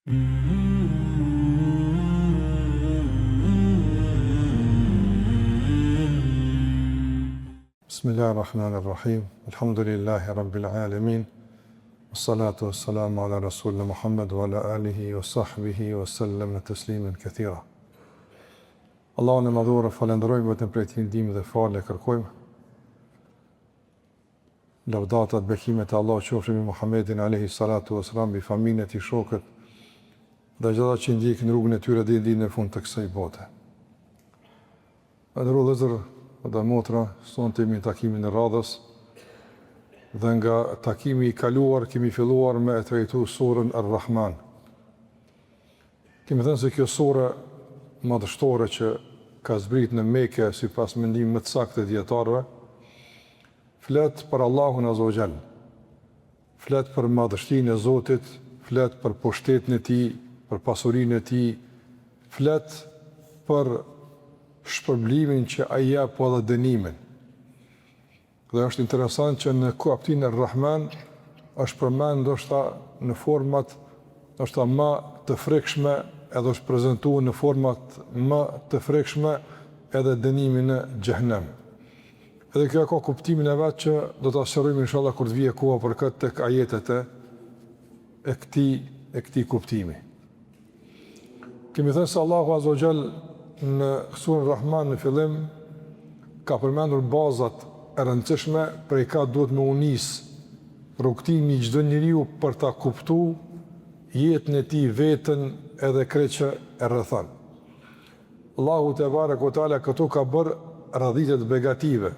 Bismillah ar-Rahman ar-Rahim, Alhamdulillahi Rabbil Alamin, Wassalatu wassalamu ala Rasulina Muhammed wa ala alihi wa sahbihi wa sallama tasliman kathira. Allahun e Madhëruar e falënderojmë vetëm prej tij ndihmë dhe falje kërkojmë. Lavdatat, bekimet e Allahut qofshin mbi Muhammedin alayhi salatu wasalam, mbi familjen e tij, shokët dhe gjithë ata që ndjekin rrugën e tyre deri në ditën e fundit të kësaj bote. Të nderuar vëllezër dhe motra, sonte jemi në takimin e radhës dhe nga takimi i kaluar kemi filluar me e trajtu surën Ar-Rahman. Kemi thënë se kjo sure madhështore që ka zbrit në Mekë sipas mendimit më të saktë të dijetarëve, flet për Allahun Azza wa Jall. Flet për madhështinë e Zotit, flet për pushtetin e Tij, për pasurinë e Tij, flet për shpërblimin që Ai jep po edhe dënimin. Dhe është interesant që në kuptimin Er-Rahman është përmend ndoshta në format ndoshta më të frikshme edhe është prezantuar në format më të frikshme edhe dënimi në xhehenem. Edhe kjo e ka kuptimin e vet që do ta sqarojmë inshallah kur të vijë koha për këtë tek ajetet e e këtij e këtij kuptimi. Kemi thënë se Allahu Azza wa Jall në surën Rahman në fillim ka përmendur bazat e rëndësishme prej ka duhet me u nis rrugëtimi i çdo njeriu për ta kuptu jetën e tij veten edhe krejt që e rrethon. Allahu tebareke ve teala këtu ka bërë radhitje të begative.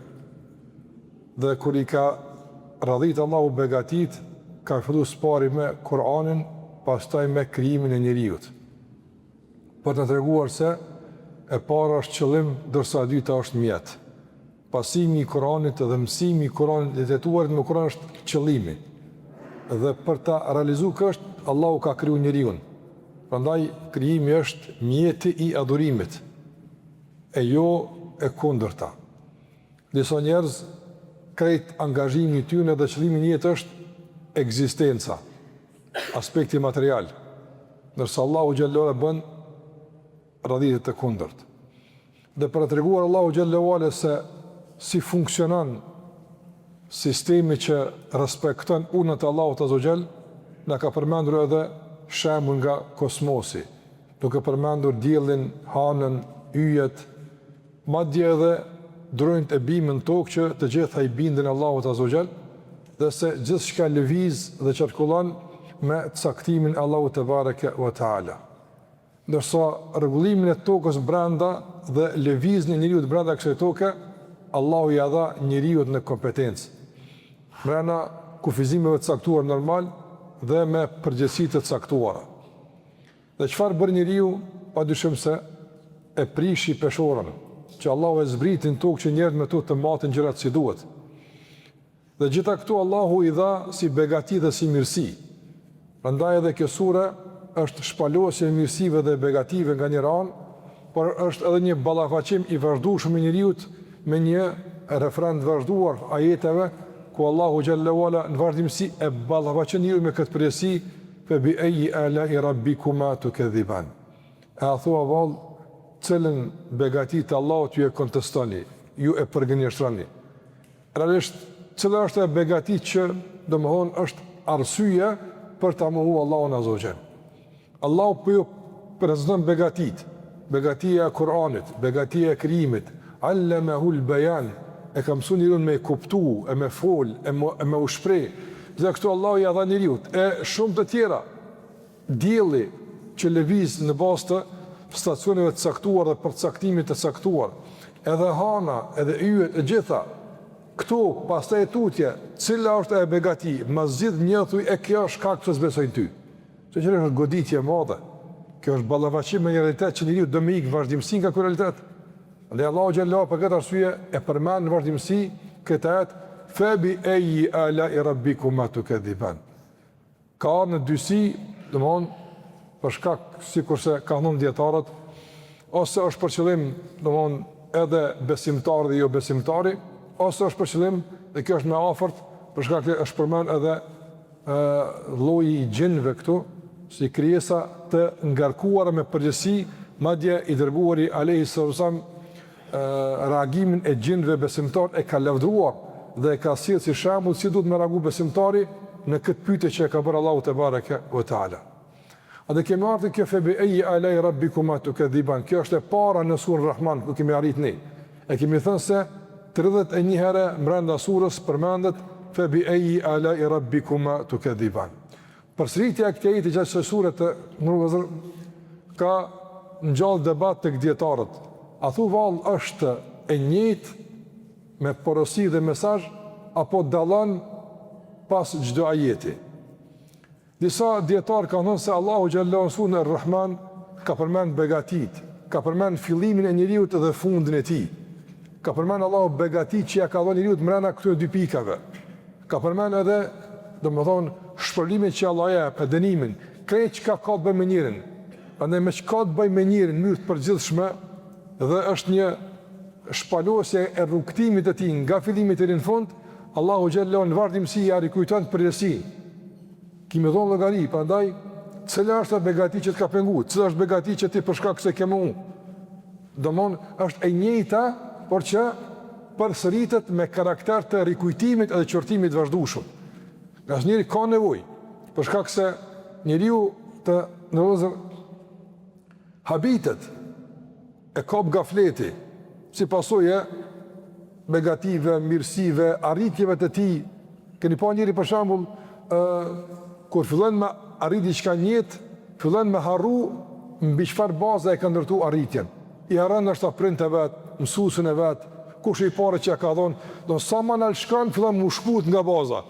Dhe kur i ka radhit Allahu begatit, ka fillu së pari me Kur'anin, pastaj me krijimin e njeriut. Për të treguar se e para është qëllim, ndërsa e dyta është mjet. Pasimi i Kur'anit dhe mësimi i Kur'anit dhe të jetuarit me Kur'an është qëllimi. Dhe për ta realizuar këtë, Allahu ka kriju njeriun. Prandaj krijimi është mjeti i adhurimit, e jo e kundërta. Disa njerëz krejt angazhimi i tyre dhe qëllimi në jetë është ekzistenca, aspekti material. Ndërsa Allahu xhelle ue ala bën radhitje të kundërt. Dhe për të treguar Allahu xhelle ue ala se si funksionon sistemi që respekton urdhnat e Allahut azze ue xhel, na ka përmendur edhe shembuj nga kosmosi, duke përmendur diellin, hanën, yjet, madje edhe drunjtë e bimën në tokë që të gjitha i binden Allahut azze ue xhel dhe se gjithçka lëviz dhe qarkullon me caktimin e Allahut tebareke ve teala. Ndërsa rregullimin e tokës brenda dhe lëvizjen e njeriut brenda kësaj toke, Allahu ia dha njeriut në kompetencë. Brenda kufizimeve të caktuara normal dhe me përgjegjësi të caktuara. Dhe çfarë bëri njeriu, padyshim se e prishi peshoren, që Allahu e zbriti në tokë që njerëzit me to të matin gjërat si duhet. Dhe gjitha këto Allahu i dha si begati dhe si mirësi. Prandaj edhe kjo sure është shpalosje e mirësive dhe begative nga njëra anë, por është edhe një ballafaqim i vazhdueshëm i njeriut me një refren të vazhduar ajeteve ku Allahu xhelle ue ala në vazhdimësi e ballafaqon njeriun me këtë përgjegjësi fe bi ayyi ala'i rabbikuma tukedhiban. E a thua vallë cilën begati të Allahut ju e kontestoni, ju e përgënjeshtroni. Realisht, cila është ajo begati që, domethonë, është arsye për ta mohu Allahun azze ue xhel. Allahu po ju prezanton begatitë, begatia e Kur'anit, begatia e krijimit, allamahul bayan, e ka mësu njeriun me kuptu, e me fol, e me, e me u shpreh. Gjitha këto Allahu ia dha njeriut, e shumë të tjera. Dielli që lëviz në bazë të stacioneve të caktuara dhe përcaktimit të caktuar, edhe hana, edhe yjet, e gjitha këto pastaj e tutje, cila është ajo begati, ma zgjidh një thuj e kjo është shkak pse s'besoj në ty. Kjo që është goditje e madhe. Kjo është ballafaqim me një realitet që njeriu do me ikë vazhdimësi nga ky realitet. Dhe Allahu xhelle ue ala për këtë arsye e përmend në vazhdimësi këtë ajet fe bi ejji alai rabbikuma tukedhiban. Ka ardhur në dysi, domthon për shkak sikurse kanë thënë dijetarët, ose është për qëllim, domthon edhe besimtari dhe jo besimtari, ose është për qëllim dhe kjo është më afërt, për shkak se është përmend edhe ë lloji i xhinëve këtu. si krijesa të ngarkuara me përgjegjësi, madje i dërguari alejhi salatu wasallam reagimin e xhindëve besimtarë e ka lavdëruar dhe e ka sjellë si shembull si duhet me reagu besimtari në këtë pyetje që e ka bërë Allahu tebareke ve teala. Dhe kemi ardhur kjo fe bi eji alai rabbikuma tukedhiban, kjo është e para në surën Rahman ku kemi arrit ne. E kemi thënë se 31 herë brenda surës përmendet fe bi eji alai rabbikuma tukedhiban. Përsëritja e këtij ajeti gjatë kësaj sure të nderuar vëllezër ka ngjallë debat tek dijetarët. A thu vallë është e njëjtë me porosi dhe mesazh apo dallon pas çdo ajeti? Disa dijetarë kanë thënë se Allahu xhelle në suren Er-Rahman ka përmend begatitë, ka përmend fillimin e njeriut dhe fundin e tij. Ka përmend Allahu begatitë që ia ka dhënë njeriut mrena këtyre dy pikave. Ka përmend edhe, domethënë, shpërblimin që Allahu ia jep, e dënimin, krejt çka ka të bëjë me njerin. Prandaj meqë ka të bëjë me njerin në mënyrë të përgjithshme dhe është një shpalosje e rrugëtimit të tij nga fillimi deri në fund, Allahu xhelle në vazhdimësi ia rikujton përgjegjësinë. Ki me dhonë llogari, prandaj cila është begati që të ka pengu, cila është begati që ti për shkak se ke mohu. Domthon është e njëjta, por që përsëritet me karakter të rikujtimit edhe qortimit të vazhdueshëm. Ngase njeri ka nevojë, për shkak se njeriu të nderuar vëllezër habitet e kap gafleti si pasojë e begative, mirësive, arritjeve të tij. Keni pa njeri për shembull, ë kur fillon me arrit diçka në jetë, fillon me harru mbi çfarë baze e ka ndërtu arritjen. I harron ndoshta prindët e vet, mësuesin e vet, kush i pari që ja ka dhënë, do sa më nalt shkon fillon m'u shkput nga baza.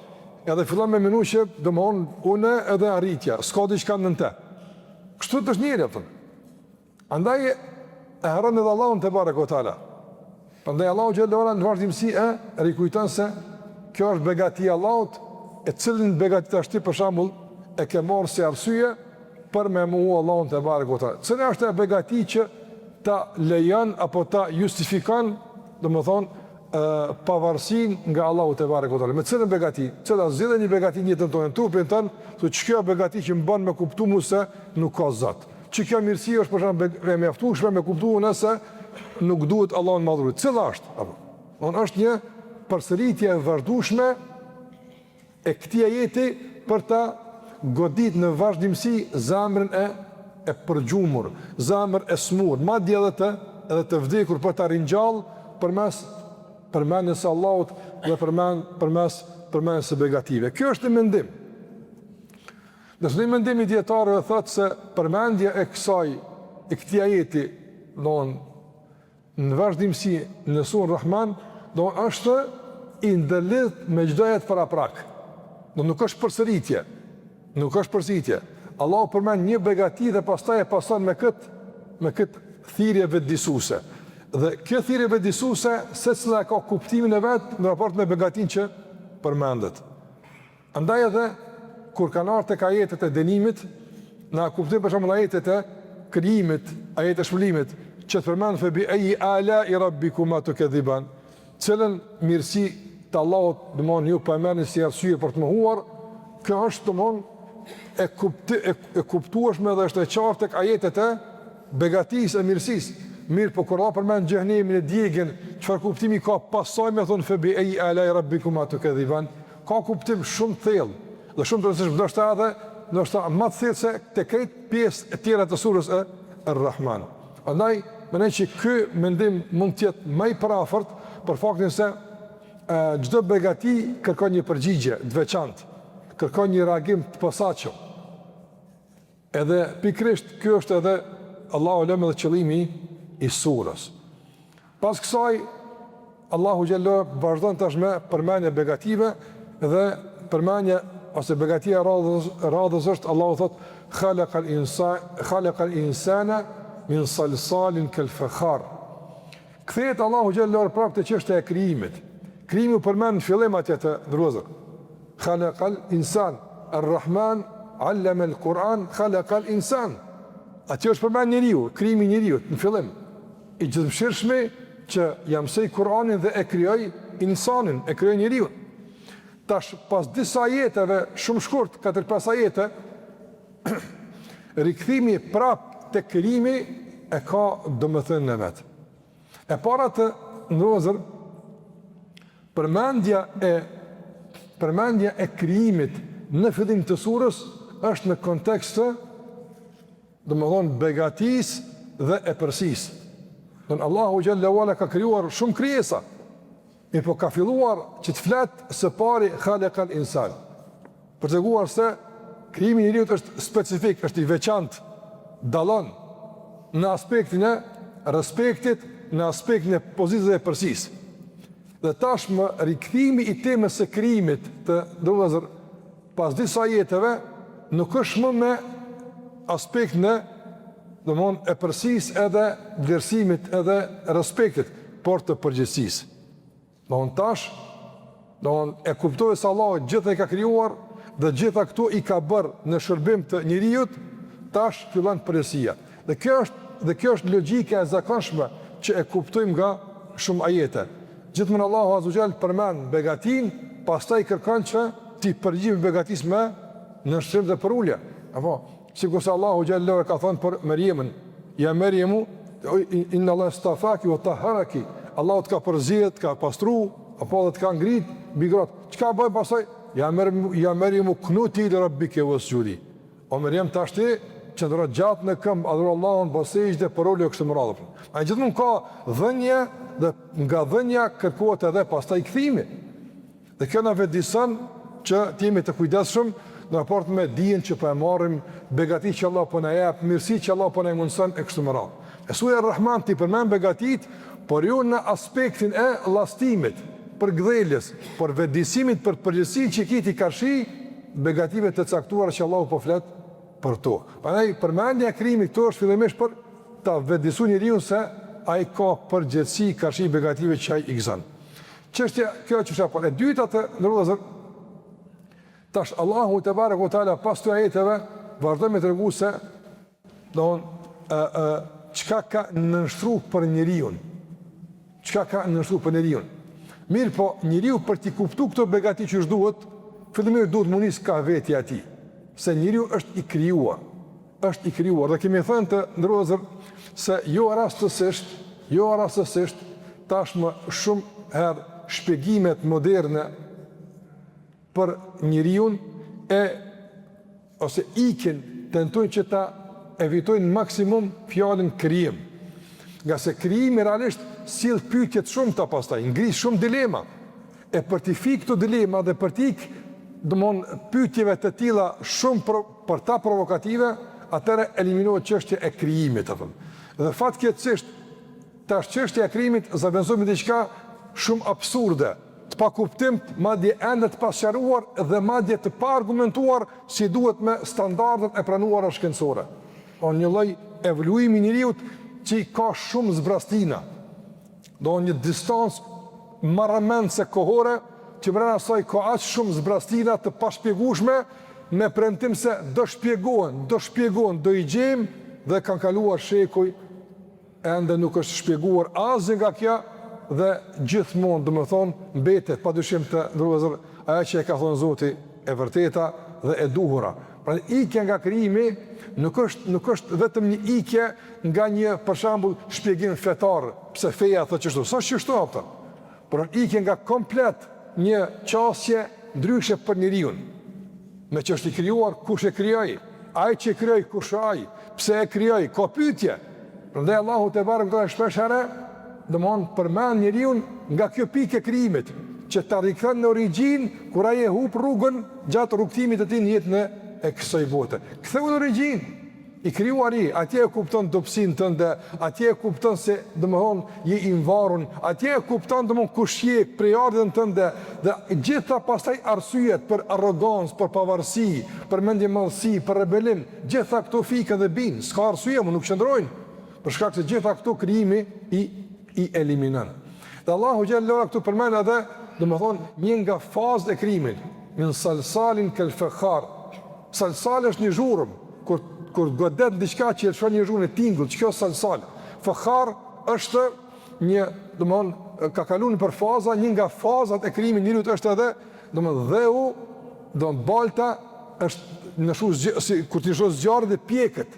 Edhe fillon me menu që domthon unë edhe arritja, s'ka diçka nën të. Kështu është njeri, apo. Andaj e harron edhe Allahun tebareke ve teala. Prandaj Allahu xhelle ve ala në vazhdimësi e rikujton se kjo është begati e Allahut, e cilën begati tash ti për shembull e ke marrë si arsye për me mohu Allahun tebareke ve teala. Cila është e begati që ta lejon apo ta justifikon, domethënë pavarësinë nga Allahu tebareke ve teala. Me cilën begati? Cila zgjidhe një begati në jetën tonë, në trupin tënd, thotë që kjo begati që më bën me kuptu mu se nuk ka Zot. Që kjo mirësi është për shembull e mjaftueshme me kuptu nëse nuk duhet Allahun me adhuru. Cila është? Apo. Don është një përsëritje e vazhdueshme e këtij ajeti për ta godit në vazhdimësi zemrën e e përgjumur, zemrën e smur, madje edhe të edhe të vdekur për ta ringjall përmes përmendjes së Allahut dhe përmend përmes përmendjes së begative. Kjo është një mendim. Ndërsa një mendim i dijetarëve thotë se përmendja e kësaj e këtij ajeti, don në vazhdimësi në suren Rahman, don është i ndërlidht me çdo ajet paraprak. Do nuk është përsëritje. Nuk është përsëritje. Allahu përmend një begati dhe pastaj e pason me kët me kët thirrje vetëdijësuese. Dhe kjo thirrje vetëdijësuese secila e ka kuptimin e vet në raport me begatinë që përmendet. Andaj edhe kur kanë ardhur tek ajetet e dënimit, në kuptim për shembull ajetet e krijimit, ajetet e shpërblimit, që të përmend fe bi eji alai rabbikuma tukedhiban, cilën mirësi të Allahut, domthon ju po e merrni si arsye për të mohuar, kjo është domthon e kupti, e, e kuptueshme dhe është e qartë tek ajetet e begatisë e mirësisë. Mirëpo kur Allah përmend xhehenemin e djegien, çfarë kuptimi ka pastaj me thon fe bi eji alai rabbikuma tukedhiban? Ka kuptim shumë të thellë dhe shumë të rëndësishëm, ndoshta edhe ndoshta më të thellë se te krejt pjesë e tjera të surës e Ar-Rahman. Andaj, mendoj që ky mendim mund të jetë më i përafërt për faktin se çdo begati kërkon një përgjigje të veçantë, kërkon një reagim të posaçëm. Edhe pikërisht ky është edhe Allahu alem edhe qëllimi i surës. Pas kësaj Allahu xhelle vazhdon tash me përmendje begative dhe përmendja ose begatia e radhës radhës është Allahu thot khalaqal insa khalaqal insana min salsalin kal fakhar. Kthehet Allahu xhelle prapë te çështja e krijimit. Krijimi u përmend në fillim atje të nderuar. Khalaqal insan, Ar-Rahman allama al-Quran, khalaqal insan. Atje është përmend njeriu, krijimi i njeriut në fillim. I gjithëmëshirshmi që ja mësoi Kur'anin dhe e krijoi insanin, e krijoi njeriun. Tash pas disa ajeteve, shumë shkurt, 4-5 ajete, Rikthimi prap te krijimi e ka domethënien e vet. E para të nderuar vëllezër, përmendja e përmendja e krijimit në fillim të surës është në kontekst të domethënë begatisë dhe epërsisë. Domethënë Allahu xhelle ue ala ka krijuar shumë krijesa. Mirëpo ka filluar që të flet së pari khalekal insan. Për të treguar se krijimi i njeriut është specifik, është i veçantë, dallon në aspektin e respektit, në aspektin e pozitës dhe epërsisë. Dhe tashmë rikthimi i temës së krijimit të nderuar vëllezër pas disa ajeteve nuk është më me aspektin e domthon epërsisë edhe vlerësimit edhe respektit, por të përgjegjësisë. Domthon tash, domthon e kuptove se Allahu gjitha i ka krijuar dhe gjitha këto i ka bërë në shërbim të njeriut, tash fillon përgjegjësia. Dhe kjo është dhe kjo është logjika e zakonshme që e kuptojmë nga shumë ajete. Gjithmonë Allahu Azza wa Jall përmend begatinë, pastaj kërkon që t'i përgjigjemi begatisë me nënshtrim dhe përulje. Apo, sikurse Allahu xhelle ue ala ka thënë për Merjemin, ja Merjemu, inna Allahe stafaki wa tahharaki, Allahu të ka përzgjedh, të ka pastru, apo dhe të ka ngrit mbi gratë. Çka bëj pastaj? Ja Merjemu, ja Merjemu knuti li rabbike wasjudi. O Merjem tash ti qëndro gjatë në këmbë, adhuro Allahun, bë sexhde, përulu e kështu me radhë. Ai gjithmonë ka dhënie dhe nga dhënia kërkohet edhe pastaj kthimi. Dhe kjo na vetëdijëson që të jemi të kujdesshëm në raport me dijen që po e marrim, begatitë që Allah po na jep, mirësitë që Allah po na i mundëson e kështu me radhë. E surja Ar-Rahman t'i përmend begatitë, por jo në aspektin e llastimit, përkëdheljes, por vetëdijësimit për përgjegjësinë që ki ti karshi begative të caktuara që Allahu po flet për to. Prandaj përmendja e krijimit këtu është fillimisht për ta vetëdijësuar njeriun se ai ka përgjegjësi karshi begative që ai i gëzon. Çështja kjo që është apo e dyta të nderuar vëllezër tash Allahu tebareke ve teala pas këtyre ajeteve vazhdon me tregu se don ë ë çka ka nënshtru për njeriun. Çka ka nënshtru për njeriun. Mirëpo, njeriu për t'i kuptu këto begati qysh duhet, fillimisht duhet m'u nis ka vetja e tij, se njeriu është i krijuar, është i krijuar dhe kemi thënë të nderuar vëllezër se jo rastësisht, jo rastësisht tashmë shumë herë shpjegimet moderne për njeriun e ose ikin tentojnë që ta evitojnë maksimum fjalën krijim. Ngase krijimi realisht sjell pyetje të shumta pastaj, ngri shumë dilema. E për t'i fik këto dilema dhe për t'i ik, domthon pyetjeve të tilla shumë pro, për ta provokative, atëherë eliminohet çështja e krijimit, apo. Dhe fatkeqësisht tash çështja e krijimit zëvendësohet me diçka shumë absurde, të pakuptimtë, madje ende të pasqaruar dhe madje të paargumentuar si duhet me standardet e pranuara shkencore. O një lloj evoluimi i njeriut që ka shumë zbrastina. Do një distancë marramendëse kohore që brenda saj ka aq shumë zbrastina të pashpjegueshme me premtim se do shpjegohen, do shpjegohen, do i gjejmë dhe kanë kaluar shekuj ende nuk është shpjeguar asgjë nga kjo dhe gjithmonë, domethënë, mbetet padyshim të nderuar vëllezër ajo që e ka thënë Zoti e vërteta dhe e duhura. Pra ikja nga krijimi nuk është nuk është vetëm një ikje nga një për shembull shpjegim fetar, pse feja thotë qështu, s'është qështu apo. Por është ikje nga komplet një qasje ndryshe për njeriun. Meqë është i krijuar, kush e krijoi? Ai që e krijoi, kush është ai? Pse e krijoi? Ka pyetje. Prandaj Allahu tebareke ve teala shpesh herë, domthon përmend njeriun nga kjo pikë e krijimit, që ta rikthen në origjinë kur ai e hup rrugën gjatë rrugëtimit të tij në jetën e kësaj bote. Ktheu në origjinë. I krijuari, atje e kupton dobësinë tënde, atje e kupton se, domethënë, je i varun, atje e kupton domethënë kush je, prejardhjen tënde dhe gjitha pastaj arsyet për arrogancë, për pavarësi, për mendjemadhësi, për rebelim, gjitha këto fiken dhe bijnë, s'ka arsye më nuk qëndrojnë, për shkak se gjitha këto krijimi i i eliminon. Dhe Allahu xhelle ve ala këtu përmend edhe, domethënë, një nga fazat e krijimit, min salsalin kel fekhar. Salsal është një zhurmë, kur kur godet diçka që lëshon një zhurmë tingull, qikjo salsal. Fekhar është një, domethënë, ka kaluar nëpër faza, një nga fazat e krijimit njeriut është edhe, domethënë, dheu, domethënë balta është Nënshtru, si, kur t'i nënshtrohet zjarrit dhe pjeket,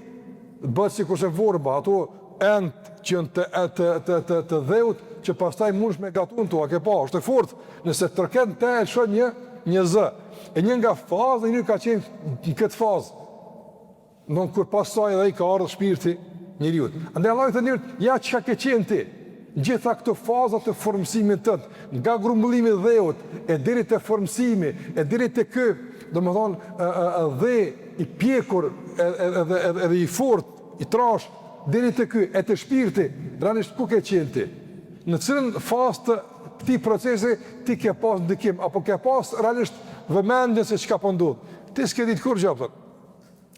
bëhet sikurse vorba, ato enët që janë të, të, të, të, të dheut, që pastaj mundesh me gatu në to, a ke pa, është e fortë, nëse troket në te e lëshon një, një zë. E një nga fazat, njeriu ka qenë në këtë fazë, Domethënë kur pastaj edhe i ka ardhur shpirti njeriut. Andaj Allahu i thotë njeriut, ja çka ke qenë ti. Gjitha këto faza të formësimit tënd, nga grumbullimi i dheut e deri te formësimi, e deri te ky, domethënë, ë ë dhe i pjekur edhe edhe edhe i fortë, i trash deri te ky e te shpirti, realisht ku ke qenë ti? Në cilën fazë të këtij procesi ti ke pas ndikim apo ke pas realisht vëmendjen se çka po ndodh? Ti s'ke ditë kurrgjë, apo.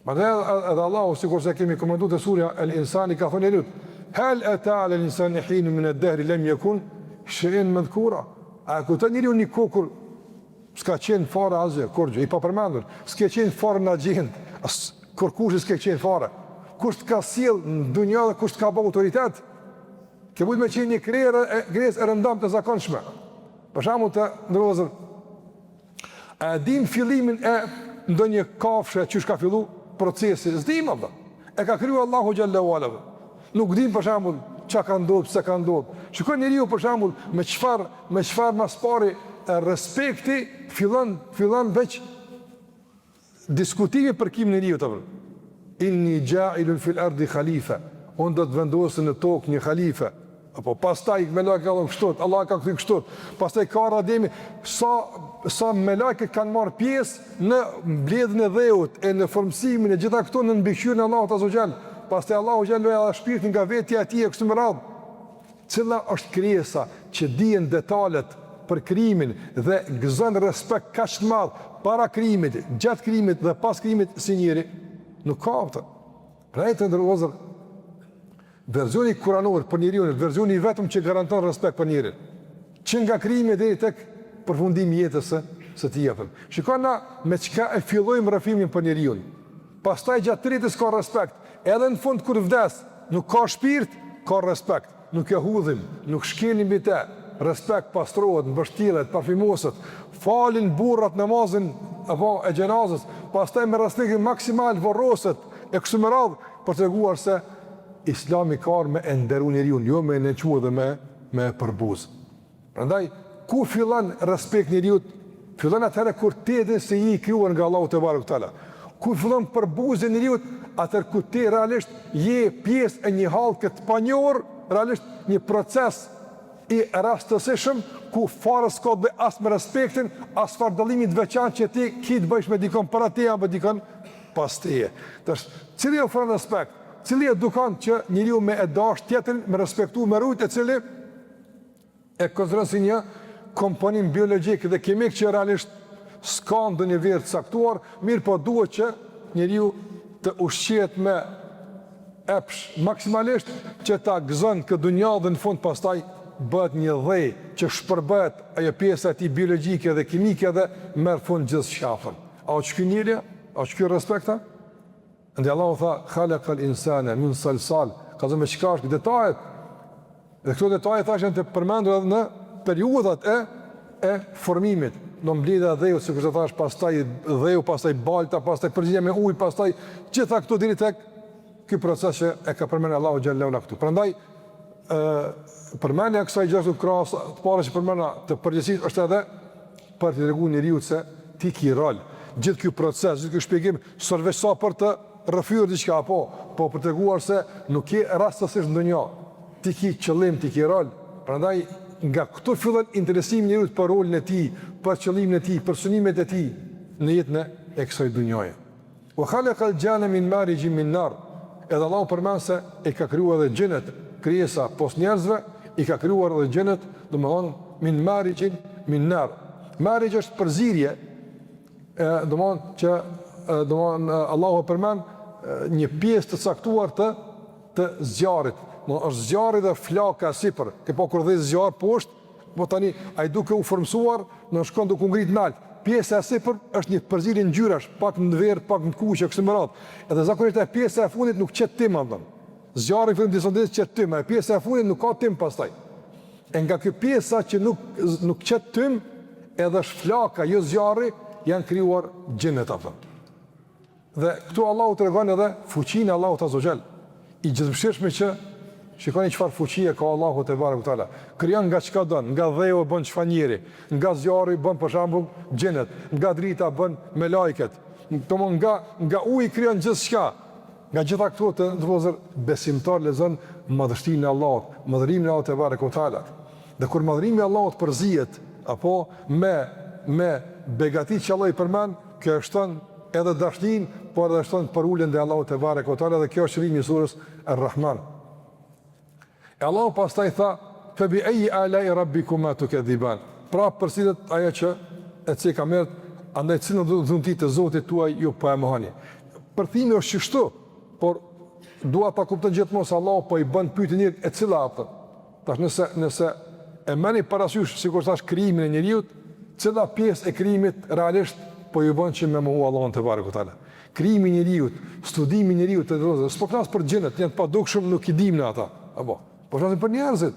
Madje edhe Allahu sikurse kemi komentuar te surja El Insani ka thënë njeriut, Hel ata ala al-insani hinun min ad-dahr lam yakun shay'an madhkura. A e kujton njeriu një kohë kur s'ka qenë fare asgjë, kurrgjë, i papërmendur, s'ke qenë fare në agjendë, as kurrkush s'ke qenë fare. Kush të ka sjell në dunja dhe kush të ka bë autoritet? Ke mujt me qenë një krerë e krijesë e rëndomtë e zakonshme. Për shembull të nderuar vëllezër, A e dim fillimin e ndonjë kafshe qysh ka fillu procesi? S'dim apo. E ka kriju Allahu xhelle ue ala. Nuk dim për shembull çka ka ndodhur, pse ka ndodhur. Shikon njeriu për shembull me çfarë me çfarë ma s'pari respekti fillon fillon veç Diskutimi për krijimin e njeriut apo. Inni ja'ilun fil ardi khalifa. Unë do të vendos në tokë një halife. Apo pastaj melaiket kanë thënë kështu, Allah ka kthy kështu. Pastaj ka ardhur Ademi sa sa melaiket kanë marrë pjesë në mbledhjen e dheut e në formësimin e gjitha këto në mbikëqyrjen e Allahut azze ue xhel. Pastaj Allahu xhelle ia dha shpirtin nga vetja e tij e kështu me radhë. Cila është krijesa që dihen detalet për krijimin dhe gëzon respekt kaq të madh para krijimit, gjatë krijimit dhe pas krijimit si njeri? Nuk ka apo. Prandaj të nderuar vëllezër, versioni kuranor për njeriun është versioni i vetëm që garanton respekt për njeriun. Që nga krijimi deri tek përfundimi i jetës së së tij apo. Shikon na me çka e fillojmë rrëfimin për njeriun. Pastaj gjatë tërë jetës ka respekt, edhe në fund kur vdes, nuk ka shpirt, ka respekt, nuk e hudhim, nuk shkelim mbi të, respekt pastrohet, mbështillet, parfymoset, falin burrat namazin apo e xhenazës, pastaj me respektin maksimal vorroset e kështu me radhë për të treguar se Islami ka ardhur me e nderu njeriun, jo me e nënçmu dhe me me e përbuz. Prandaj ku fillon respekti njeriut? Fillon atëherë kur ti e din se je i krijuar nga Allahu tebareke ue teala. Ku fillon përbuzja e njeriut? Atëherë kur ti realisht je pjesë e një hallke të panjohur, realisht një proces i rastësishëm ku fare s'ka të bëjë as me respektin, as farë dallimi të veçantë që ti ki të bëjsh me dikon para teje apo dikon pas teje. Tash, cili ofron respekt? Cili edukon që njeriu me e dash tjetrin, me respektu, me rujt e cili e konsideron si një komponim biologjik dhe kimik që realisht s'ka ndonjë vlerë të caktuar, mirëpo duhet që njeriu të ushqehet me epsh maksimalisht që ta gëzon këtë dunja dhe në fund pastaj bëhet një dhe që shpërbëhet ajo pjesa e tij biologjike dhe kimike dhe merr fund gjithçka. A është ky njeri? A është ky respekt? Andaj Allahu tha, Khalaqal insana min salsal, ka thënë me çka është detajet. Dhe këto detaje thash janë të përmendur edhe në periudhat e e formimit, do mbledhja e dheut, sikurse thash, pastaj dheu, pastaj balta, pastaj përzierja me ujë, pastaj gjitha këto deri tek ky proces që e ka përmendur Allahu xhelle ue ala këtu. Prandaj ë përmendja e kësaj gjithashtu krahas të parë që përmenda të përgjegjësisë është edhe për t'i treguar njeriut se ti ki rol. Gjithë ky proces, gjithë ky shpjegim s'është veç sa për të rrëfyer diçka apo, po për të treguar se nuk je rastësisht në dunja. Ti ki qëllim, ti ki rol. Prandaj nga këtu fillon interesimi i njeriut për rolin e tij, për qëllimin e tij, për synimet e tij në jetën e kësaj dunjaje. Wa khalaqa al-jana min marijin min nar. Edhe Allahu përmend se i ka krijuar edhe xhinët, krijesa pos njerëzve, i ka krijuar edhe xhinët, domethënë min marijin min nar. Marij është përzierje e domethënë që domethënë Allahu e përmend një pjesë të caktuar të të zjarrit. Do është zjarri dhe flaka sipër. Ke pa kur ndez zjarr poshtë, po tani ai duke u formësuar, në shkon duke u ngrit nalt. Pjesa e sipër është një përzierje ngjyrash, pak në verdh, pak në kuqe, kështu me radhë. Edhe zakonisht ajo pjesa e fundit nuk qet tym apo. Zjarri në fillim disa ditë qet tym, ajo pjesa e fundit nuk ka tym pastaj. E nga kjo pjesa që nuk nuk qet tym, edhe është flaka, jo zjarri, janë krijuar xhinët apo. Dhe këtu Allahu tregon edhe fuqinë e Allahut Azza wa Jall, i gjithëmëshirshmi që shikoni çfarë fuqie ka Allahu tebareke ve teala. Krijon nga çka don, nga dheu bën çfarë njeri, nga zjarri bën për shembull xhinët, nga drita bën melajket. Domthon nga nga uji krijon gjithçka. Nga gjitha këto të nderuar vëllezër, besimtari lexon madhështinë e Allahut, madhërimin e Allahut tebareke ve teala. Dhe kur madhërimi i Allahut përzihet apo me me begatitë që Allahu i përmend, kjo e shton edhe dashninë, por edhe shton përuljen ndaj Allahut tebareke ve teala dhe kjo është qëllimi i surës Ar-Rahman. E Allahu pastaj tha, "Fe bi ayyi ala'i rabbikuma tukadhiban." Pra përsëritet ajo që e ceka më herët, andaj cilën dhunti të Zotit tuaj ju po e mohoni. Përkthimi është qështu, por dua ta kupton gjithmonë se Allahu po i bën pyetje njeriut e cila apo. Tash nëse nëse e merrni parasysh sikur thash krijimin e njeriut, cila pjesë e krijimit realisht po ju bën që me mohu Allahun tebareke ve teala. Krijimi i njeriut, studimi i njeriut të nderuar, s'po flas për xhinët, janë të padukshëm, nuk i dimë ne ata. Apo, po flasim për njerëzit.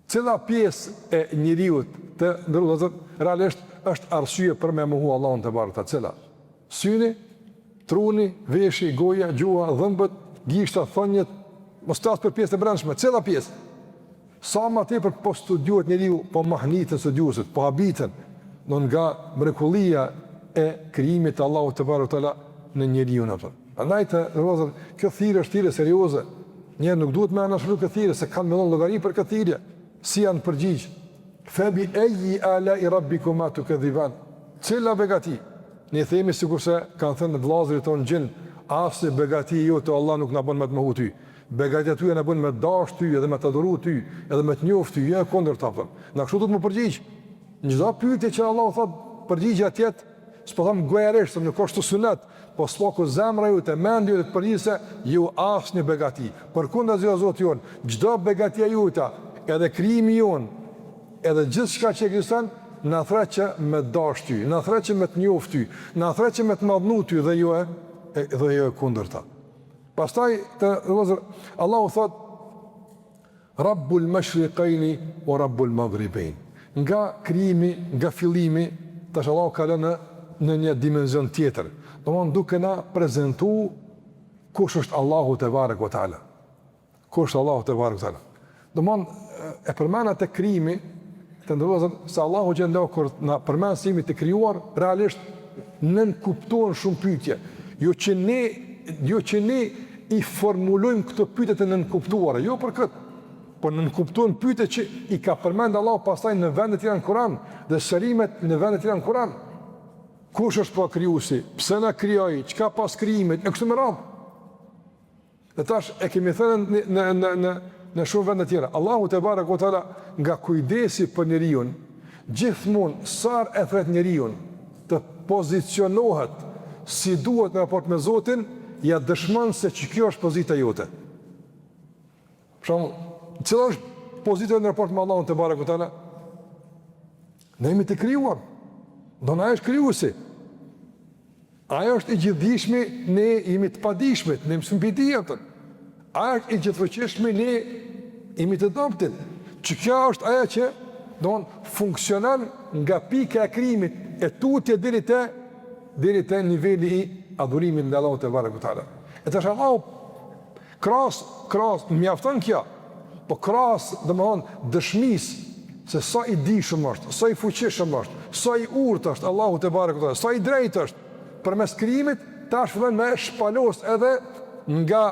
Cila pjesë e njeriut të nderuar realisht është arsye për me mohu Allahun tebareke ve teala? Cila? Syni, truni, veshi, goja, gjuha, dhëmbët, gishtat, thonjët, mos flas për pjesën e brendshme, cila pjesë? Sa ma tepër po studiohet njeriu, po mahniten studiuesit, po habiten do nga mrekullia e krijimit të Allahut tebareke ve teala në njeriun apo. Andaj të nderuar, kjo thirrje është thirrje serioze. Njerëzit nuk duhet me anashkalu këtë thirrje se kanë me dhënë llogari për këtë thirrje. Si janë përgjigj? Fe bi ejji alai rabbikuma tukedhiban. Cila begati? Ne themi sikurse kanë thënë vëllazërit tonë xhin, asnjë begati jote o Allah nuk na bën me të mohu ty. Begatitë tuaja na bën me të dashtë ty edhe me të adhuru ty, edhe me të njoft ty, jo e kundërta apo. Na kështu duhet m'u përgjigj. Në çdo pyetje që Allahu thot, përgjigja të jetë, s'po them gojarisht, se nuk është sunet, po s'paku zemra jote, mendja jote të përgjigjet se jo asnjë begati. Përkundrazi o Zoti jonë, çdo begati e jotja, edhe krijimi jonë, edhe gjithçka që ekziston, na thret që me të dashtë ty, na thret që me të njoft ty, na thret që me të madhnu ty dhe jo e, e dhe jo e kundërta. Pastaj të vëllezër, Allahu thot Rabbul Mashriqaini wa Rabbul Maghribain. Nga krijimi, nga fillimi, tash Allahu kalon në në një dimension tjetër. Domthon duke na prezantu kush është Allahu tebareke ve teala. Kush është Allahu tebareke ve teala. Domthon e përmenda te krijimi të nderuar vëllezër se Allahu xhelle kur na përmend se jemi të krijuar realisht nënkuptohen shumë pyetje. Jo që ne jo që ne i formulojmë këto pyetje të nënkuptuara, jo për këtë. Po nënkuptohen pyetje që i ka përmend Allahu pastaj në vende të tjera në Kur'an dhe sqarimet në vende të tjera në Kur'an. Kush është pra krijuesi? Pse na krijoi? Çka pas krijimit? E kështu me radhë. Dhe tash e kemi thënë në në në në në shumë vende tjera. Allahu tebareke ve teala nga kujdesi për njeriun, gjithmonë sa herë e thret njeriun të pozicionohet si duhet në raport me Zotin, ja dëshmon se që kjo është pozita jote. Për shembull, cila është pozita në raport me Allahun tebareke ve teala? Ne jemi të krijuar. Do ai është krijuesi. Ai është i gjithëdijshmi, ne jemi të padijshmit, ne mësim pi dijetën. Ai është i gjithëfuqishmi, ne jemi të dobëtit. Që kjo është ajo që don funksionon nga pika e krijimit e tutje deri te deri te niveli i adhurimit ndaj Allahut tebareke ve teala. E tash Allahu Krahas, krahas, mjafton kjo, po krahas, domethonë, dëshmisë se sa i dijshëm është, sa i fuqishëm është, sa i urtë është Allahu tebareke ve teala, sa i drejtë është, përmes krijimit, tash fillon me shpalos edhe nga,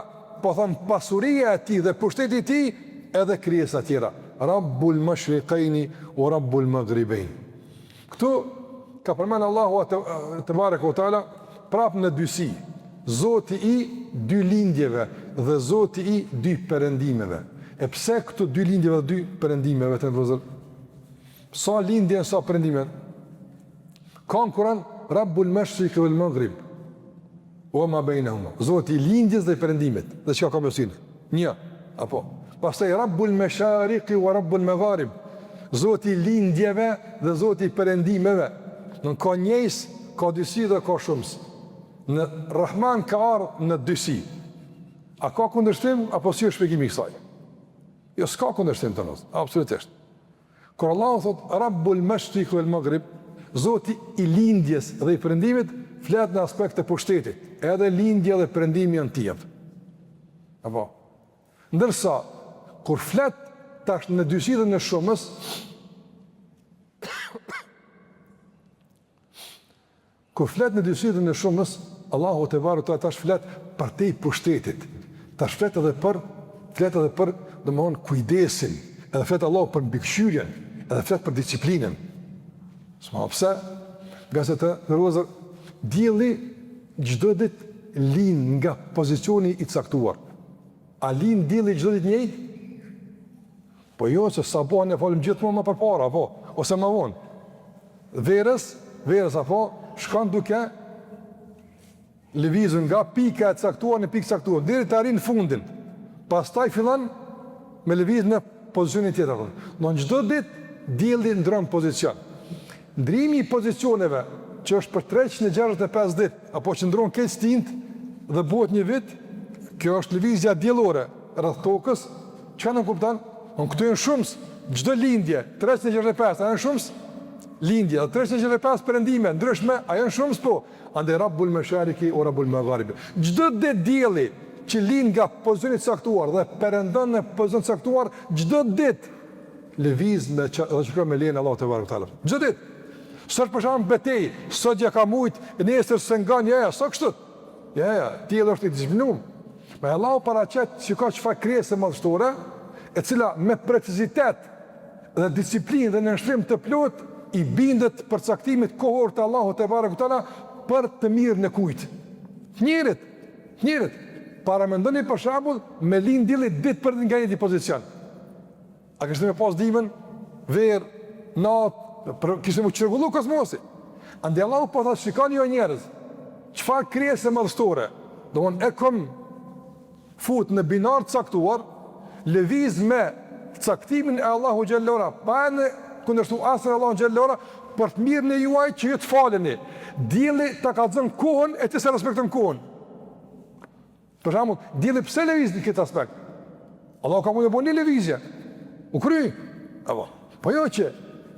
po thom, pasuria e tij dhe pushteti i tij, edhe krijesa tjera. Rabbul mashriqaini wa Rabbul maghribain. Këtu ka përmend Allahu tebareke ve teala prap në dysi, Zoti i dy lindjeve dhe Zoti i dy perëndimeve. E pse këtu dy lindjeve dhe dy perëndimeve të vëllezër? Sa lindje e sa perëndime? Ka në Kur'an Rabbul Mashriq wal Maghrib. Wa ma bainahuma. Zoti i lindjes dhe i perëndimit. Dhe çka ka mes tyne? Një, apo. Pastaj Rabbul Mashariqi wa Rabbul Magharib. Zoti i lindjeve dhe Zoti i perëndimeve. Don ka njëjës, ka dysi dhe ka shumës. Në Rahman ka ardhë në dysi. A ka kundërshtim apo si është shpjegimi i kësaj? Jo, s'ka kundërshtim të nderuar, absolutisht. Kur Allahu thot Rabbul Mashriq wal Maghrib, Zoti i lindjes dhe i perëndimit, flet në aspekt të pushtetit. edhe lindja dhe perëndimi janë të tijat. Apo. Ndërsa kur flet tash në dysi dhe në shumës, Kur flet në dysi dhe në shumës, Allahu tebareke ve teala tash flet përtej pushtetit. Tash flet edhe për flet edhe për, domthon kujdesin, edhe flet Allahu për mbikëqyrjen, edhe flet për disiplinën. S'ma pse? Ngase të nderuar vëllezër, dielli çdo ditë lind nga pozicioni i caktuar. A lind dielli çdo ditë njëjtë? Po jo, se sabahun e falim gjithmonë më përpara, apo, ose më vonë. Verës, verës apo, shkon duke lëvizur nga pika e caktuar në pikë caktuar, deri të arrin fundin. Pastaj fillon me lëviz në pozicionin tjetër. Në çdo ditë dielli ndron pozicion. Ndrimi i pozicioneve që është për 365 ditë, apo që ndron krejt stinët dhe bëhet një vit, kjo është lëvizja diellore rreth tokës, Çka nënkupton? Në këto janë shumës, çdo lindje, 365, a janë shumës? Lindje, dhe 365 perëndime, ndryshme, a janë shumës? Po. Andaj Rabbul Meshariki ue Rabbul Megharibi. Çdo ditë dielli që lind nga pozicioni i caktuar dhe perëndon në pozicion të caktuar, çdo ditë lëviz me që, dhe që me lejen e Allahut tebareke ve teala. Çdo ditë. S'është për shembull betejë, sot ja ka mujt, nesër s'e ngan, ja, ja, s'o kështu. Ja, ja, dielli është i disiplinum. Me Allahu paraqet shiko çfarë krijese madhështore, e cila me precizitet dhe disiplinë dhe nënshtrim të plotë i bindet përcaktimit kohor të Allahut tebareke ve teala për të mirën e kujt? Të njerit, të njerit. Paramendoni për shembull me lind dielli ditë për ditë nga njëjti pozicion. A kishte me pas dimën, verë, natë, për, kishte m'u çrregullu kozmosi. Andaj Allahu po thotë, shikoni o njerëz, çfarë krijese madhështore, domethënë e kom fut në binar të caktuar, lëviz me caktimin e Allahu xhelle ve ala, pa e kundërshtu asnjëherë Allahun xhelle ve ala, për të mirën e juaj që ju të faleni. Dielli ta kallzon kohën e ti s'e respekton kohën. Për shembull, dielli pse lëviz në këtë aspekt? Allahu ka mund me bo një lëvizje. U kry. Apo. Po jo që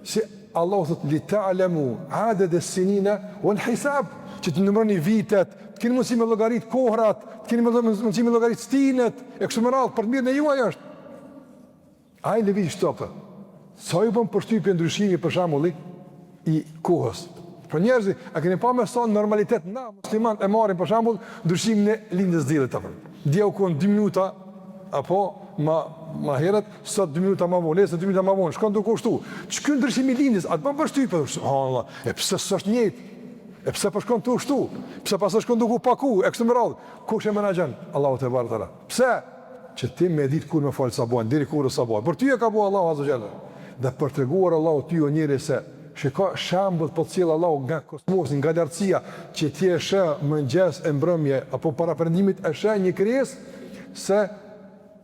si Allahu thot li ta'lamu adad as-sinina wal hisab, që të numëroni vitet, të keni mundësi me llogarit kohrat, të keni mundësi me llogarit stinët, e kështu me radhë, për të mirën e juaj është. Ai lëviz kështu apo? Sa ju bën përshtypje ndryshimi për shembull i kohës? Për njerëzit, a keni pa me sa normalitet na muslimanët e marrin për shembull ndryshimin e lindjes së diellit apo? Dje u kon 2 minuta apo ma ma herët, sot 2 minuta më vonë, nesër 2 minuta më vonë, shkon duke u shtu. Qiky ndryshim i lindjes, a të bën përshtypje? Subhanallah, e pse s'është njëjtë? E pse po shkon tu u shtu? Pse pastaj shkon duke u paku? E kështu me radhë. Kush e menaxhon? Allahu tebareke ve teala. Pse? Që ti me ditë kur me falë sabahun, deri kur sabahun. Për ty e ka bo Allahu Azza Jalla. Dhe për treguar Allahu ty o njeri se shiko shembull po të sjell Allahu nga kosmosi, nga lartësia, që ti e sheh mëngjes e mbrëmje apo para perëndimit e sheh një krijesë se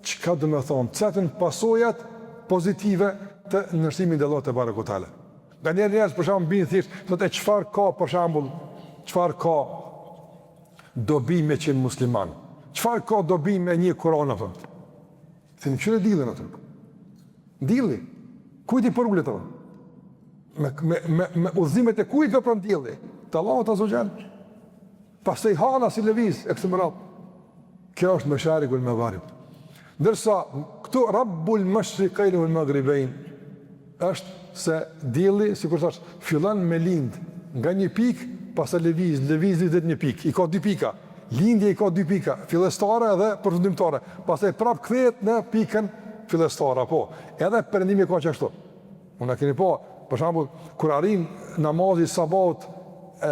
çka do të thonë, cilat janë pasojat pozitive të nënshtrimit ndaj Allahut tebareke ve teala. Nganjëherë njerëz për shembull bin thjesht, thotë e çfarë ka për shembull, çfarë ka dobi me qenë musliman? Çfarë ka dobi me njeh Kur'an apo? Themi kqyre diellin atë. Dielli. Kujt i përulet apo? Me me me me udhëzimet e kujt vepron dielli? Të Allahut azza xhel. Pastaj hana si lëviz e kështu me radhë. Kjo është mesharik wal magharib. Ndërsa këtu Rabbul Mashriqain wal Maghribain është se dielli, sikur thash, fillon me lind nga një pikë, pastaj lëviz, lëviz deri në një pikë. I ka dy pika. Lindja i ka dy pika, fillestare dhe përfundimtare. Pastaj prap kthehet në pikën fillestare, apo edhe perëndimi ka qashtu. Unë a keni pa, për shembull, kur arrin namazi i sabahut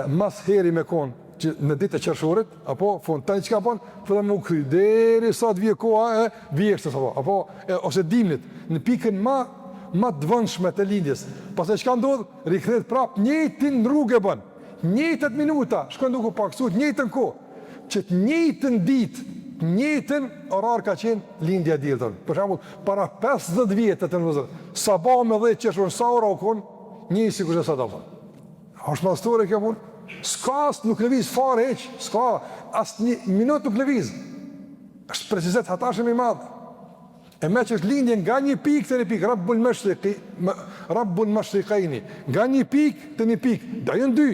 mas heri me kon që në ditë e qershorit, apo fund tani çka bën, fillon me u kthy deri sa të vijë koha e vjeshtës apo apo e, ose dimnit në pikën më më të vonshme të lindjes. Pastaj çka ndodh? Rikthehet prap njëjtin rrugë e bën. Njëjtat minuta, shkon duke u paksu të njëjtën kohë, që të njëjtën ditë, të njëjtën orar ka qenë lindja e diellit. Për shembull, para 50 vjetë të nderuar vëllezër, sabahu me 10 qershor, sa ora u kon, njëjtë sikurse sot apo. A është madhështore kjo punë? S'ka as nuk lëviz fare hiç, s'ka as një minutë nuk lëviz. Është precizitet hatashëm i madh. E meqë është lindje nga një pikë te një pikë, Rabbul Mashriqi, Rabbul Mashriqaini, nga një pikë te një pikë, da janë dy.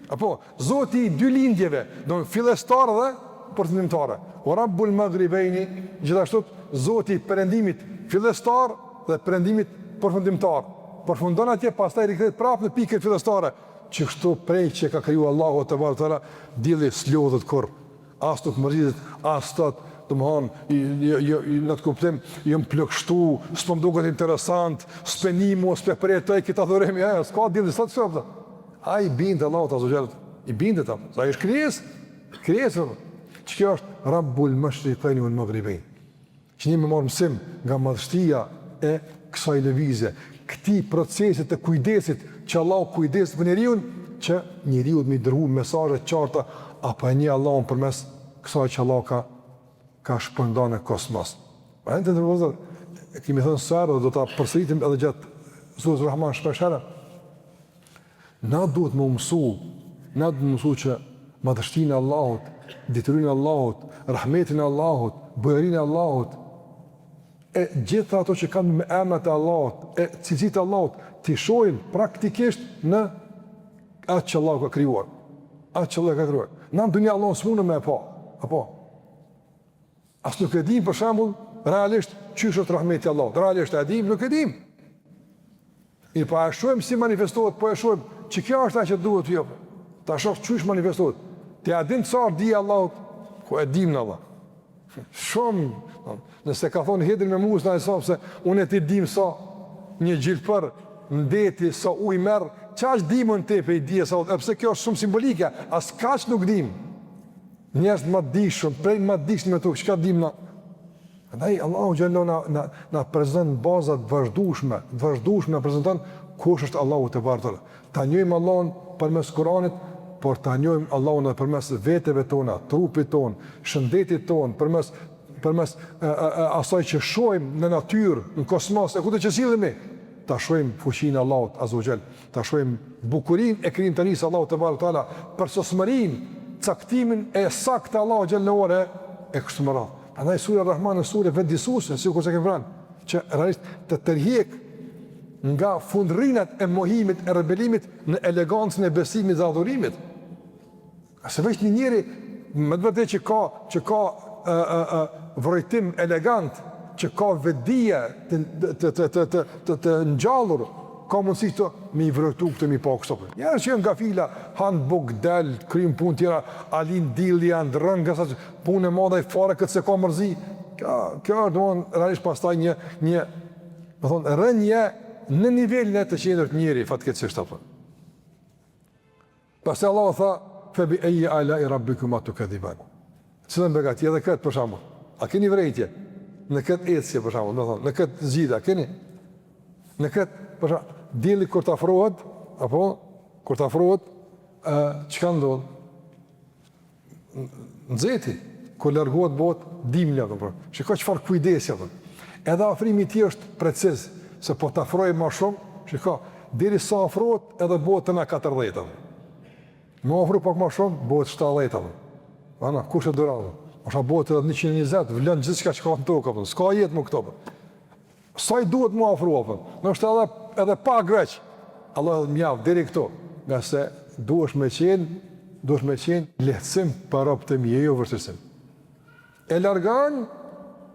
Apo, Zoti i dy lindjeve, do fillestare dhe përfundimtare. Wa Rabbul Maghribejni, gjithashtu Zoti i perëndimit fillestar dhe perëndimit përfundimtar. Përfundon atje, pastaj rikthehet prapë në pikën fillestare, që kështu prej që ka kriju Allahu tebareke ve teala, dielli s'lodhet kurrë. As nuk mërzitet, as thot, domthon, jo jo në atë kuptim, jam plogështu, s'po më duket interesant, s'pe nimu, s'pe përjetoj këtë adhurim, ja, ja, s'ka dielli, s'thot kështu, apo. Ai i bindet Allahut azze ve xhel, i bindet apo. Se ai është krijesë, krijesë. Që kjo është Rabbul Mashriqain wal Maghribain. Që ne me marrë mësim nga madhështia e kësaj lëvizje, këtij procesi të kujdesit që Allahu kujdeset për njeriun, që njeriut me i dërgu mesazhe të qarta apo e njeh Allahun përmes kësaj që Allahu ka ka shpërnda në kosmos. Pa të nderuar vëllezër, e kemi thënë sa herë dhe do ta përsëritim edhe gjatë sures Rahman shpesh herë. Na duhet me u mësu, na duhet me u mësu që madhështinë e Allahut, diturinë e Allahut, rahmetin e Allahut, bujarinë e Allahut, e gjitha ato që kanë me emrat e Allahut, e cilësitë e Allahut, t'i shohim praktikisht në atë që Allahu ka krijuar. Atë që Allahu ka krijuar. Na në dunja Allahun s'mundem me e pa. Apo? As nuk e dim për shembull realisht qysh është rahmeti i Allahut. Realisht e dim, nuk e dim. Mirëpo a e shohim si manifestohet, po e shohim që kjo është ajo që duhet të jopë. Ta shoh qysh manifestohet. Ti a din sa është dija e Allahut? Ku e dim na valla? Shumë, nëse ka thonë Hidri me Musën alejhi selam se unë e ti dim sa një gjilpër në deti sa ujë merr, qaq dim unë ti prej dijes së Allahut, edhe pse kjo është shumë simbolike, as kaq nuk dim. Njerëz më të dijshëm, prej më të dijshëm në tokë, çka dim na? Andaj Allahu xhel-le na na na prezanton baza të vazhdueshme, të vazhdueshme na prezanton kush është Allahu tebareke ve teala. Ta njohim Allahun përmes Kuranit, por ta njohim Allahun edhe përmes veteve tona, trupit ton, shëndetit ton, përmes përmes e, e, e, asaj që shohim në natyrë, në kosmos, e kudo që sillemi, ta shohim fuqinë e Allahut azze ve xhel. Ta shohim bukurinë e krijimtarisë së Allahut tebareke ve teala, përsosmërinë, caktimin e saktë të Allahut xhel-le ve ala e kështu me radhë. Prandaj surja Rahman është sure vetëdijësuese, sikurse kemi thënë, që realisht të tërheq nga fundrrinat e mohimit e rebelimit në elegancën e besimit dhe adhurimit. Se veç një njeri me të vërtetë që ka që ka ë ë ë vrojtim elegant, që ka vetëdije të të të të të të, të ngjallur, ka mundësi këto me i vrojtu këto me i pa kështu. Po. Njerëz që janë gafila, han bukë del, kryn punë tjera, a lind dilli, a ndrron nga sa punë e madhe fare këtë s'e ka mërzi. Kjo kjo është domthon realisht pastaj një një do thonë rënie në nivelin e të qenurit njeri fatkeqësisht apo. Pastaj Allahu tha, fe bi ejji alai rabbikuma tukedhiban. Cilën begati edhe këtë për shembull. A keni vërejtje në këtë ecje për shembull, do thonë, në këtë zgjidhje, a keni? Në këtë, për shembull, dielli kur të afrohet, apo kur të afrohet, ë çka ndodh? Nxehti, kur largohet bëhet dimli apo po. Shiko çfarë kujdesi apo. Edhe afrimi i tij është preciz, se po të afrojë më shumë, shiko, derisa afrohet edhe bëhet na 40 apo. Me afru pak më shumë, bëhet 70 apo. Ana, kush e duron? Osha bëhet edhe 120, vlon gjithçka që ka në tokë apo. S'ka jetë më këto. Sa i duhet mu afru, apo? Ndoshta edhe, edhe pak veç. Allahu thotë mjaft, deri këtu. Ngase duhesh me qenë, duhesh me qenë lehtësim për robët e mi, e jo vështirësim. E largon,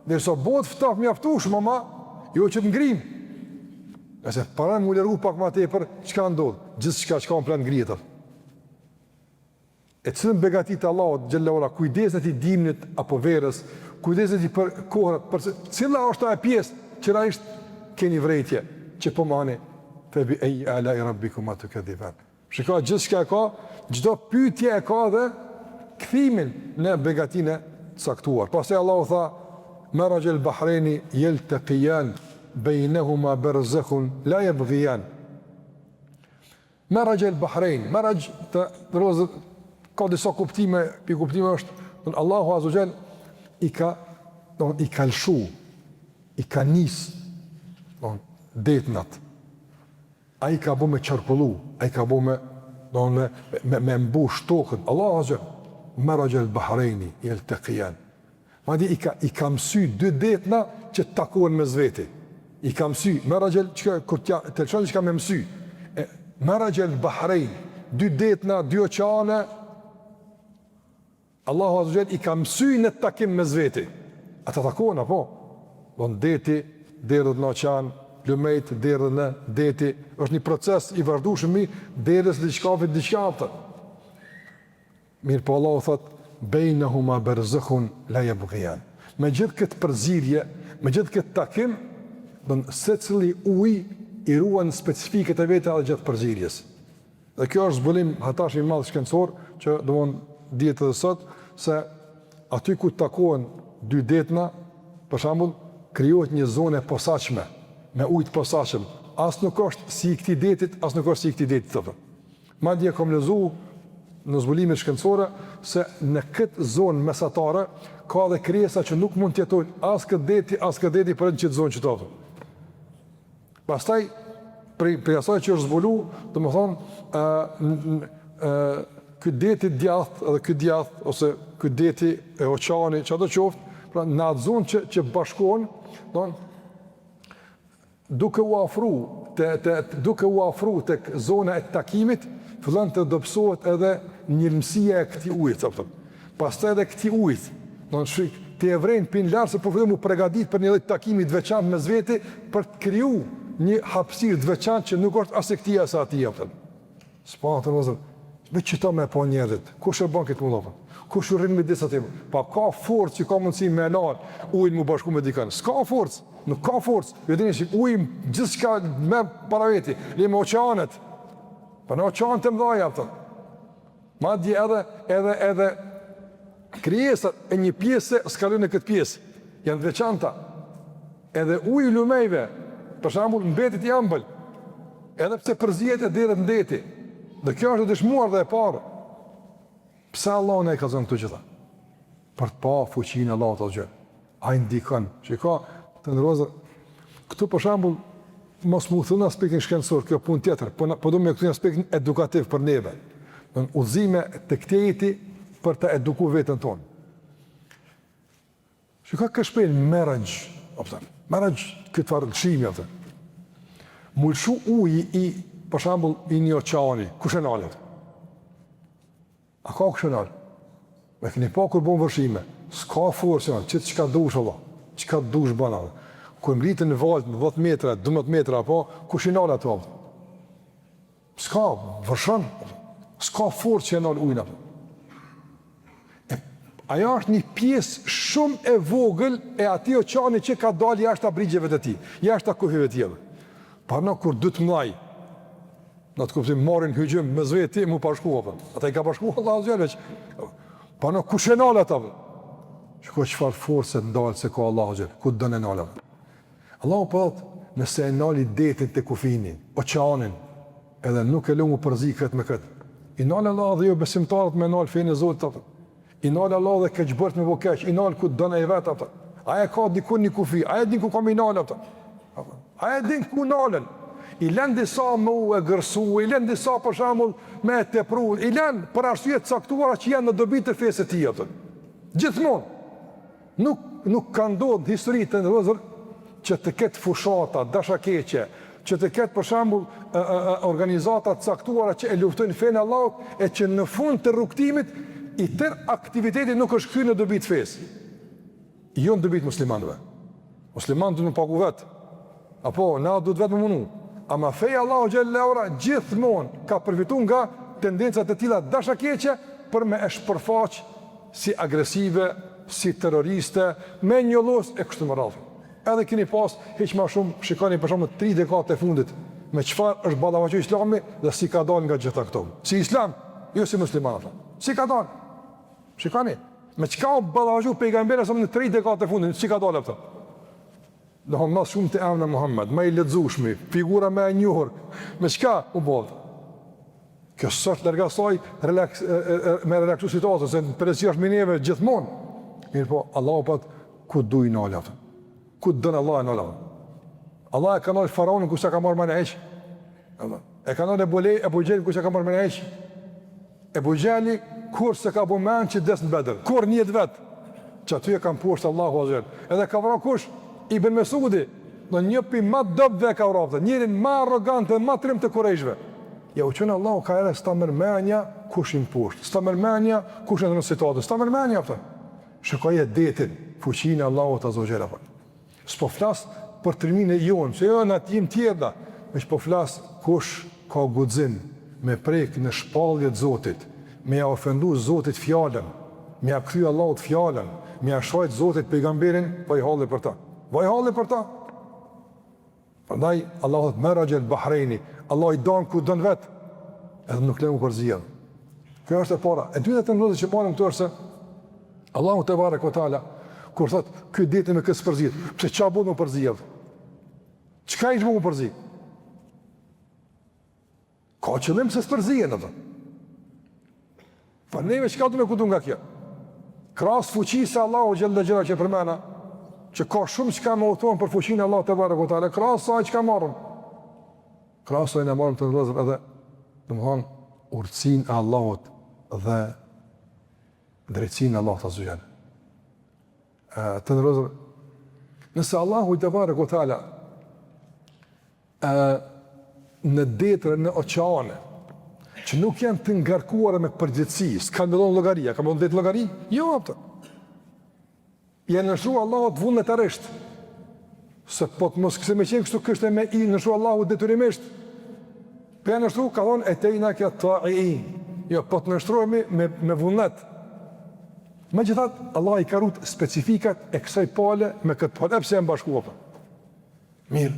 derisa bëhet ftohtë mjaftueshëm, ama, jo që të ngrim. Ngase para mu largu pak ma tepër, çka ndodh? Gjithçka çka në planet ngrihet. E cilën begati të Allahut xhelle ue ala, kujdesin e tij dimnit apo verës, kujdesin e tij për kohërat, për cila është ajo pjesë që realisht keni vërejtje që po mohoni fe bi ejji alai rabbikuma tukedhiban. Shiko gjithçka e ka, çdo pyetje e ka dhe kthimin në begatinë e caktuar. Pastaj Allahu tha Maraxhel bahrejni jeltekijan bejnehuma berzekhun la jebgijan. Meraxhel Bahrein, Meraxh të nderuar ka disa kuptime, pi kuptime është, don Allahu Azza xhel i ka don i ka lëshu, i ka nis don detnat. Ai ka bo me qarkullu, ai ka bo me don me me me mbush tokën. Allahu Azza xhel Meraxhel Bahreini jeltekijan. Madje i ka i ka mësy dy detna që të takohen mes veti. I ka mësy, Meraxhel, çka kur t'ja të lëshon çka me mësy. E Meraxhel Bahrein, dy detna, dy oqeane, Allahu Azze ve Xhel i ka mësy në takim mes veti. Ata takohen, apo? Don deti, derdhet në oqean, lumejt, derdhen në deti. është një proces i vazhdueshëm i derdhjes diçkafit diçka, a kupton. Mirëpo Allahu thot, bejnehuma berzehun la jebgijan. Me gjithë këtë përzierje, me gjithë këtë takim, don secili ujë i ruan specifikat e veta edhe gjatë përzierjes. Dhe kjo është zbulim hatash i madh shkencor që domthon dihet edhe sot se aty ku takohen dy detna, për shembull, krijohet një zonë e posaçme me ujë të posaçëm, as nuk është si i këtij detit, as nuk është si i këtij detit, thotë. Madje kam lexu në zbulimet shkencore se në këtë zonë mesatare ka edhe krijesa që nuk mund të jetojnë as këtë deti, as këtë deti, por në këtë zonë që thotë. Pastaj prej prej asaj që është zbulu, domethënë ë ë ky deti djathtë edhe ky djathtë ose ky deti e oqeani, çfarëdo qoftë, pra në atë zonë që që bashkohen, don duke u afru te te duke u afru tek zona e takimit, fillon të dobësohet edhe njëlmësia e këtij ujit, a kupton. Pastaj edhe këtij ujit, do të shik, ti e vren pin lart se po fillon mu pregadit për një lloj takimi të veçantë mes veti për të kriju një hapësirë të veçantë që nuk është as e këtij as e atij, a kupton. S'po atë vëllazër. Me qito me pa njerëzit, kush e bën këtë punë? Kush u rrin midis aty? Pa ka forcë që ka mundësi me nal ujin mu bashku me dikën. S'ka forcë, nuk ka forcë. Ju dini që uji gjithçka merr para veti, le me oqeanet. Pa në oqeanet e mëdha, a kupton. Madje edhe edhe edhe krijesat e një pjese s'kalojnë në këtë pjesë, janë të veçanta. Edhe uji i lumejve, për shembull, mbetet i ëmbël, edhe pse përzihet e derdhet në deti. Dhe kjo është e dëshmuar dhe e parë. Pse Allahu na i kallzon këto gjitha? Për të pa fuqinë e Allahut azze. Ai ndikon. Shiko, të nderuar vëllezër, këtu për shembull mos me u thellu në aspektin shkencor, kjo punë tjetër, po po do me këtu në aspektin edukativ për neve. Don udhëzime të këtij ajeti për të edukuar veten tonë. Shiko këtë shprehje meraxh, apo meraxh këtë farë lëshimi apo. Mu lëshu uji i për shembull i një oqeani, kush e nal atë? A ka kush e nal? E keni pa kur bon vërshime, s'ka forcë, janë, qit çka dush, Allah, çka dush bën, Allah. Kur ngritën valët në 10 metra, 12 metra, apo, kush i nal ato, apo? S'ka, vërshon, s'ka forcë që e nal ujin, apo. E, ajo është një pjesë shumë e vogël e atij oqeani që ka dalë jashta brigjeve të tij, jashta kufijve të tij. Pa në kur dy të mdhaj, Në atë kuptim marrin hygjim mes veti mu bashku apo. Ata i ka bashku Allahu azze veç. Po në kush e nal ata? Shiko çfarë force ndalëse ka Allahu azze. Ku don e nal atë? Allahu po thotë, nëse e nali detin te kufini, oqeanin, edhe nuk e lë mu përzi këtë me këtë. I nal Allahu dhe jobesimtarët me nal fenë e Zotit apo. I nal Allahu dhe keqbërët me bo keq, i nal ku don ai vet apo. Ai e ka diku një kufi, ai e din ku ka me i nal apo. Ai e din ku nalen. I lën disa me u egërsu, i lën disa për shembull me e tepru, i lën për arsye të caktuara që janë në dobi të fesë së tij apo. Gjithmonë. Nuk nuk ka ndodhur në histori të nderuar vëllezër që të ketë fushata dashakeqe, që të ketë për shembull organizata të caktuara që e luftojnë fenë e Allahut e që në fund të rrugëtimit i tërë aktiviteti nuk është kthyer në dobi të fesë. Jo në dobi të muslimanëve. Muslimanët duhet me pagu vet. Apo na duhet vetë me munu. Ama feja e Allahut xhelle ve ala gjithmonë ka përfitu nga tendencat e tilla dashakeqe për me e shpërfaq si agresive, si terroriste, me njollos e kështu me radhë. Edhe keni pas hiç ma shumë, shikoni për shembull tri dekadat e fundit me çfarë është ballafaqu Islami dhe si ka dalë nga gjitha këto. Si Islam, jo si musliman apo. Si ka dalë? Shikoni, me çka u ballafaqu pejgamberi sa në tri dekadat e fundit, si ka dalë apo? Do më shumë të emna Muhammed, më i lexueshmi, figura më e njohur. Me çka u bë? Kjo s'është larg asaj relaks, e, e, e, me relaksu situatën, se në përgjithësi është me neve gjithmonë. Mirëpo, Allahu po thotë, ku du i nal ato. Ku don Allah e nal ato. Allah e ka nalë faraonin ku s'e ka marrë menja hiç. E ka nalë Ebu Le, Ebu Xhehlin ku s'e ka marrë menja hiç. Ebu Xhehli kurrë s'e ka bo men që des në Bedër, kurrë në jetë vet, që aty e ka mposhtë Allahu azze ve xhel. Edhe ka vra kush? Ibn Mesudi, në një pi ma t'dobëtve e ka vra, njerin ma arrogant dhe ma trim të kurejshve. Jau çon Allahu ka herë s'ta merr menja kush i mposht, s'ta merr menja kush e ndërron situatën, s'ta merr menja, a kupton. Shikoje detin, fuqinë e Allahut azze ue xhel, apo. S'po flas për trimninë e jonë, se jo na jemi tjerë na, veç po flas kush ka guxim me prek në shpallje të Zotit, me ja ofendu Zotit fjalën, me ja kthy Allahut fjalën, me ja shajt Zotit pejgamberin, vaj halli për ta. Vaj halli për ta. Prandaj Allahu thotë meraxhel bahrejni, Allahu i dan ku don vet, edhe nuk len m'u përzi. Kjo është e para. E dyta të nderuar që marrim këtu është se Allahu tebareke ve teala kur thot ky deti me këtë s'përzihet, pse çka bën m'u përzi? Çka ish bo m'u përzi? Ka qëllim se s'përzihen ato. Po neve çka do me kuptu nga kjo? Krahas fuqisë së Allahut xhelle xhelaluhu që përmena, që ka shumë çka me u thonë për fuqinë e Allahut tebareke ve teala, krahas saj çka marrim? Krahas saj ne marrim të nderuar edhe, domethonë, urtësinë e Allahut dhe drejtësinë e Allahut azze ve xhel. Të nderuar, nëse Allahu tebareke ve teala ë në detre, në oqeane, që nuk janë të ngarkuara me përgjegjësi, s'kanë me dhonë llogari, a ka me dhonë deti llogari? Jo, a kupton. Janë nënshtru Allahut vullnetarisht, se po të mos kishte me qenë kështu kishte me i nënshtru Allahut detyrimisht, po janë nënshtru, ka thonë, etejnake taiin, jo, po të nënshtrohemi me, me vullnet. Megjithatë, Allah i ka rujt specifikat e kësaj pale me këtë pale, e pse janë bashku, a kupton. Mirë,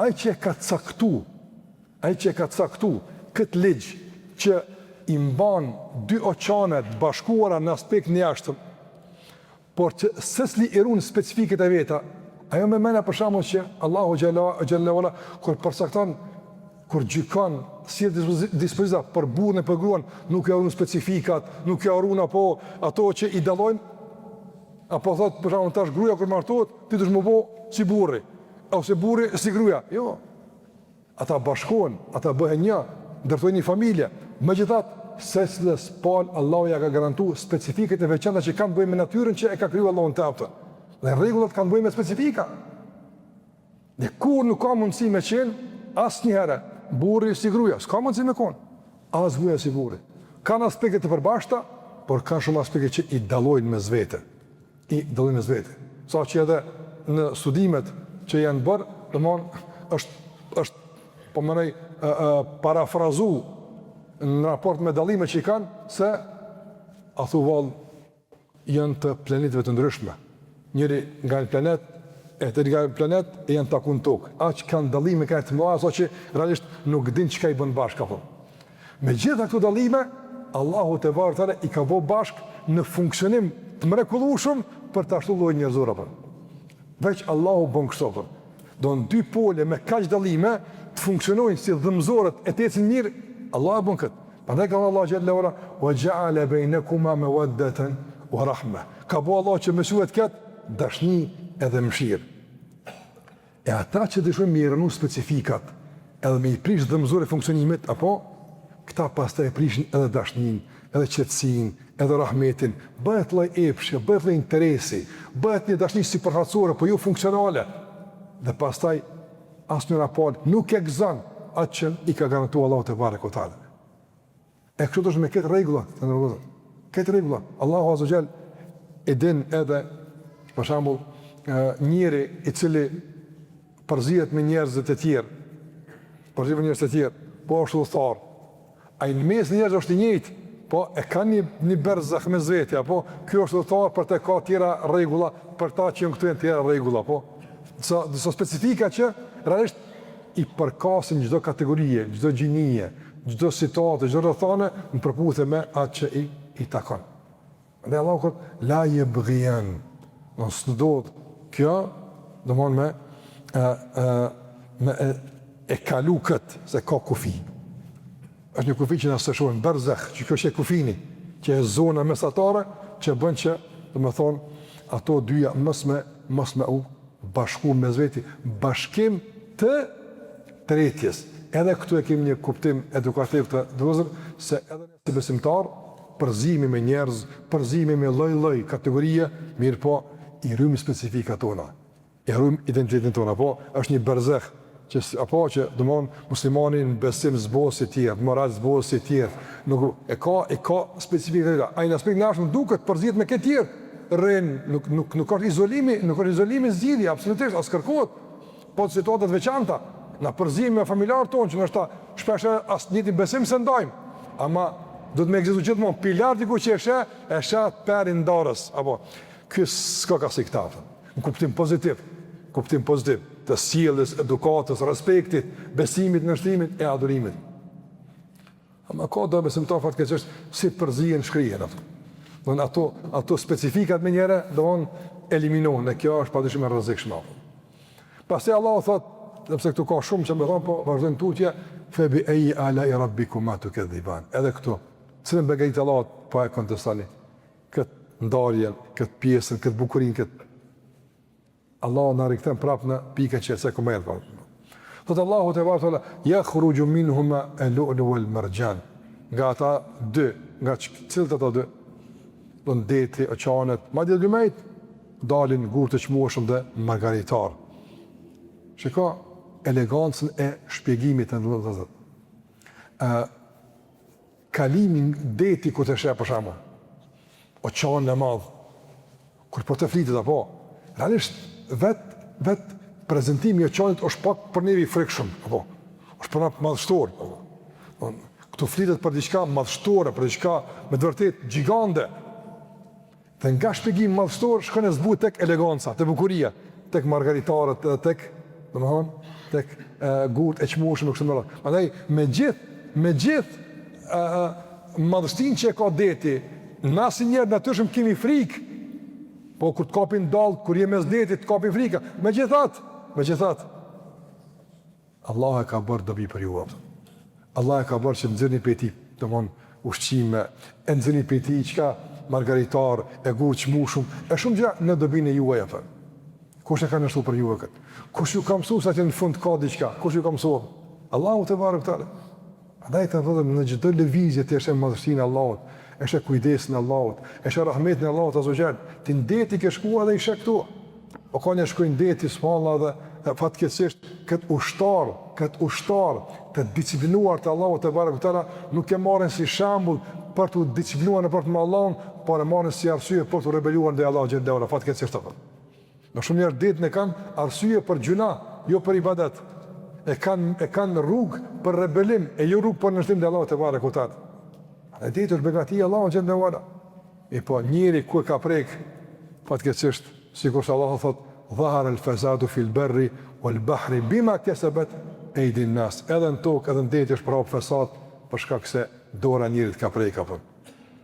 ai që e ka caktu, ai që e ka caktu këtë ligj që i mban dy oqeane të bashkuara në aspektin e jashtëm, por që secili i run specifikat e veta, ajo me mena për shembull që Allahu xhelle ve ala kur përcakton kur gjykon sjell dispozita për burrin e për gruan, nuk ja run specifikat, nuk ja run apo ato që i dallojnë, Apo thot për shembull tash gruaja kur martohet, ti dush m'u bo si burri, ose burri si gruaja. Jo. Ata bashkohen, ata bëhen një, ndërtojnë një familje. Megjithatë, secilës palë Allahu ja ka garantu specifikat e veçanta që kanë të bëjnë me natyrën që e ka kriju Allahu në të, a kupton. Dhe rregullat kanë të bëjnë me specifika. Dhe kurrë nuk ka mundësi me qenë asnjëherë burri si gruaja, s'ka mundësi me kon. As gruaja si burri. Kanë aspekte të përbashkëta, por kanë shumë aspekte që i dallojnë mes vete. I dallojnë mes vete. Sa që edhe në studimet që janë bërë, domthon është është po mendoj parafrazu në raport me dallimet që i kanë se a thu vallë janë të planeteve të ndryshme. Njëri nga një planet e tjetri nga një planet e janë taku në tokë. Aq kanë dallime kanë të mëdha sa që realisht nuk din çka i bën bashkë apo. Me gjitha këto dallime, Allahu tebareke ve teala i ka bo bashkë në funksionim të mrekullueshëm për ta shtu llojin njerëzor apo. Veç Allahu bën kështu apo. Don dy pole me kaq dallime të funksionojnë si dhëmbëzoret e të ecin mirë, Allahu e bën këtë. Prandaj ka thënë Allahu xhelle ve ala, "Wa ja'ala bainakuma mawaddatan wa rahma." Ka bo Allahu që mes juve të ketë dashni edhe mëshirë. E ata që dëshirojnë me i rrënu specifikat, edhe me i prish dhëmbëzoret e funksionimit, apo këta pastaj e prishin edhe dashninë, edhe qetësinë, edhe rahmetin, bëhet lloj epshi, bëhet lloj interesi, bëhet një dashni sipërfaqësore, po jo funksionale. Dhe pastaj asnjëra palë nuk e gëzon atë që i ka garantuar Allahu tebareke ve teala. E kështu është me këtë rregulla, të nderuar vëllezër. Këtë rregulla, Allahu azze ve xhel e din edhe për shembull njeri i cili përzihet me njerëzit e tjerë, përzihet me njerëzit e tjerë, po është udhëtar, Ai në mes njerëzve është i njëjtë, po e ka një një berzah mes veti, apo ky është udhëtar për të ka tjera rregulla, për ta që janë këtu janë tjera rregulla, po. Disa disa specifika që realisht i përkasin çdo kategorie, çdo gjinie, çdo situate, çdo rrethane në përputhje me atë që i i takon. Dhe Allahu thotë, la jebgijan, në s'ndodh kjo, domethënë me, e, e, me e, e kalu këtë, se ka kufi. është një kufi që na s'e shohim, berzeh, që kjo që e kufini, që e zona mesatare, që bën që, domethënë, ato dyja mos me, mos me u bashku mes veti, bashkim të tretjes. Edhe këtu e kemi një kuptim edukativ të vëllezër, se edhe Si besimtar, përzihemi me njerëz, përzihemi me lloj-lloj kategorie, mirëpo i rujmë specifikat tona, i rujmë identitetin tonë, apo është një berzeh. Që apo që domthon muslimani në besim s'bohet si tjerë, moral s'bohet si tjerë, nuk e ka e ka specifikat e veta. Ai në aspekt jashtëm duket përzihet me këtë tjerë. Rren, nuk nuk nuk është izolimi, nuk është izolimi zgjidhje, absolutisht as kërkohet. Po situata të veçanta, na përzihemi me familjarët tonë që ndoshta shpesh as njëjtin besim s'e ndajmë. Ama duhet me ekzistu gjithmonë pi larg diku që e sheh, e sheh atë perin ndarës, apo ky s'ka ka si këta. Në kuptim pozitiv, kuptim pozitiv të sjelljes, edukatës, respektit, besimit, nënshtrimit e adhurimit. Ama ka do besimtarë fatkeqësisht si përzihen shkrihen ato. Don ato ato specifikat menjëherë domthon eliminohen dhe kjo është padyshim e rrezikshme. Pastaj Allahu thot, edhe pse këtu ka shumë që me thon, po vazhdojmë tutje, fe bi ejji alai rabbikuma tukedhiban. Edhe këtu, cilën begati të Allahut po e kontestoni? Këtë ndarjen, këtë pjesën, këtë bukurinë, këtë Allahu na rikthen prapë në pikën që e cekëm më herët. Thotë Allahu tebareke ve teala, "Yakhruju minhuma al-lu'lu wal-marjan." Nga ata dy, nga cilët ata dy? Do në deti, oqeanet, madje lumenjt dalin gurë të çmueshëm dhe margaritar. Shiko elegancën e shpjegimit të vëllazër. Ë Kalimi deti kur të sheh për shembull, oqeanin e madh, kur po të flitet apo, realisht vet vet prezantimi i oqeanit është pak për neve i frikshëm, apo, është për na madhështor, apo. Don, këtu flitet për diçka madhështore, për diçka me të vërtetë gjigande. Dhe nga shpjegimi madhështor shkon e zbut tek eleganca, te bukuria, tek margaritarët edhe tek, domethënë, tek e, gurët e çmueshëm e kështu me radhë. Prandaj me gjithë me gjithë ë madhështinë që e ka deti, na si njerëz natyrshëm kemi frikë. Po kur të kapin dallgët, kur je mes detit, të kapin frika. Megjithatë, megjithatë, Allahu e ka bërë dobi për ju, apo. Allah e ka bërë që nxirrni prej tij, domthon ushqime, e nxirrni prej tij çka margaritar, e gurë çmueshëm, e shumë gjëra në dobinë e juaj apo. Kush e ka nënshtru për juve këtë? Kush ju ka mësuar se atje në fund ka diçka? Kush ju ka mësuar? Allahu tebareke ve teala. Andaj të thotë në çdo lëvizje ti e sheh madhështinë e Allahut, e sheh kujdesin e Allahut, e sheh rahmetin e Allahut azze ve xhel. Ti në det ke shkuar dhe i sheh këto. O ka njerëz shkojnë n'det subhanallah dhe fatkeqësisht kët ushtar, kët ushtar të disiplinuar të Allahut tebareke ve teala nuk e marrin si shembull për t'u disiplinuar në raport me Allahun, por e marrin si arsye për t'u rebeluar ndaj Allahut xhel-le ve ala fatkeqësisht apo. Në shumë njerëz detin e kanë arsye për gjynah, jo për ibadet. E kanë e kanë rrugë për rebelim e jo rrugë për nënshtrim ndaj Allahut tebareke ve teala. Dhe deti është begati e Allahut xhel-le ve ala. E po njeri ku e ka prek fatkeqësisht, sikurse Allahu thot, "Dhahara al-fasadu fil barri wal bahri bima kasabat aydin nas." Edhe në tokë edhe në det është përhap fesad për shkak se dora e njerit ka prek apo.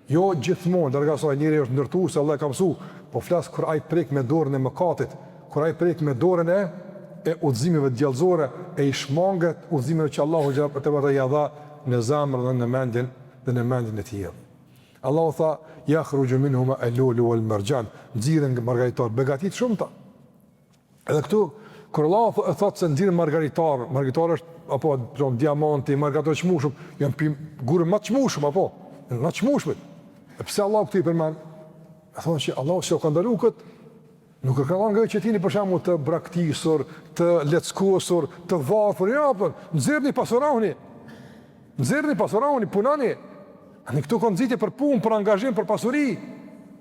Jo gjithmonë, larg asaj, njeri është ndërtues, Allah e ka mësu, po flas kur ai prek me dorën e mëkatit, kur ai prek me dorën e e udhëzimeve djallëzore e i shmanget udhëzimeve që Allahu xhel-le ia dha në zemër dhe në mendjen dhe në mendjen e tij. Allahu tha, "Yakhruju minhuma al-lu'lu wal-marjan", nxirren margaritar, begati të shumta. Edhe këtu kur Allahu e thotë se nxirren margaritar, margaritar është apo don diamanti, margaritar të çmueshëm, janë pi gurë më të çmueshëm apo më të çmueshmit. E pse Allahu këtu i përmend? E thonë që Allahu s'ju ka ndalu kët Nuk e ka thënë nga ju që t'jeni për shembull të braktisur, të leckosur, të varfër, jo, apo, nxirrni pasurohuni. Nxirrni pasurohuni, punoni. Ani këtu ka nxitje për punë, për angazhim, për pasuri.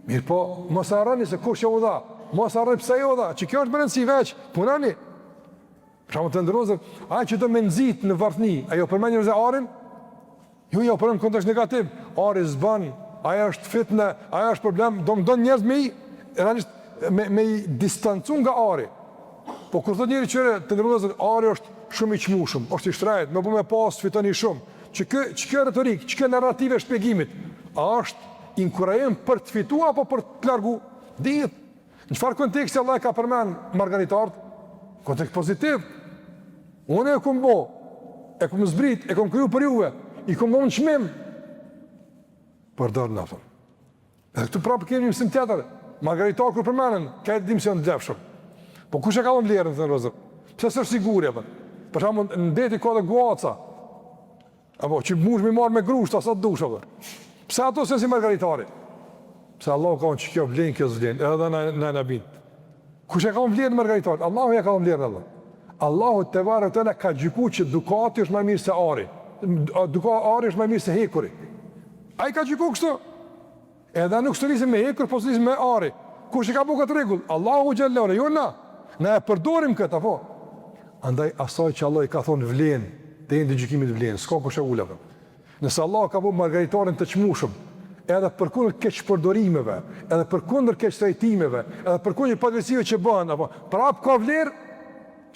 Mirëpo, mos harroni se kush ju dha, mos harroni pse ju dha, që kjo është me rëndësi veç, punoni. Për shembull të nderuar vëllezër, ai që do me nxit në varfni, a jo përmend njerëzve arin? Jo, jo, përmend në kontekst negativ, ari s'ban, ajo është fitne, ajo është problem, do më do njerëz me i, realisht, me, me i distancu nga ari. Po kur thot njeri që të nderuar vëllezër, ari është shumë i çmueshëm, është i shtrejtë, me bu me pas, fitoni shumë. Që kjo, që kjo retorikë, që kjo narrativë e shpjegimit, a është inkurajim për të fitu apo për të largu? Dihet. Në çfarë konteksti Allah e ka përmend margaritarët? Kontekst pozitiv. Unë e kum bo, e kum zbrit, e kum kriju për juve, i kum dhonë çmim. Përdorni ato. Edhe këtu prapë kemi një mësim tjetër. Margaritar kur përmenden, ka e dim se janë të vlefshëm. Po kush e ka dhënë vlerën të nderuar vëllezër? Pse s'është si guri apo? Për shembull, në deti ka dhe guaca. Apo që mund me marr me grusht sa të dush apo. Pse ato s'janë si margaritari? Pse Allahu ka thonë që kjo vlen, kjo s'vlen, edhe na na na bin. Kush e ka vlerën margaritarit? Allahu ja ka dhënë vlerën Allah. Allahu tebareke ve teala ka gjyku që dukati është ma mirë se ari. Duka ari është ma mirë se hekuri. Ai ka gjyku kështu. Edhe nuk stolisim me hekur, po stolisim me ari. Kush e ka bo këtë rregull? Allahu xhelle ve ala, jo na. Na e përdorim këtë, apo? Andaj asaj që Allahu i ka thonë vlen, deri në gjykimit vlen, s'ka kush e ul, apo. Nëse Allahu ka bo margaritarin të çmueshëm, edhe përkundër keqpërdorimeve, edhe përkundër keqtrajtimeve, edhe përkundër padrejtësive që bëhen, apo prap ka vlerë,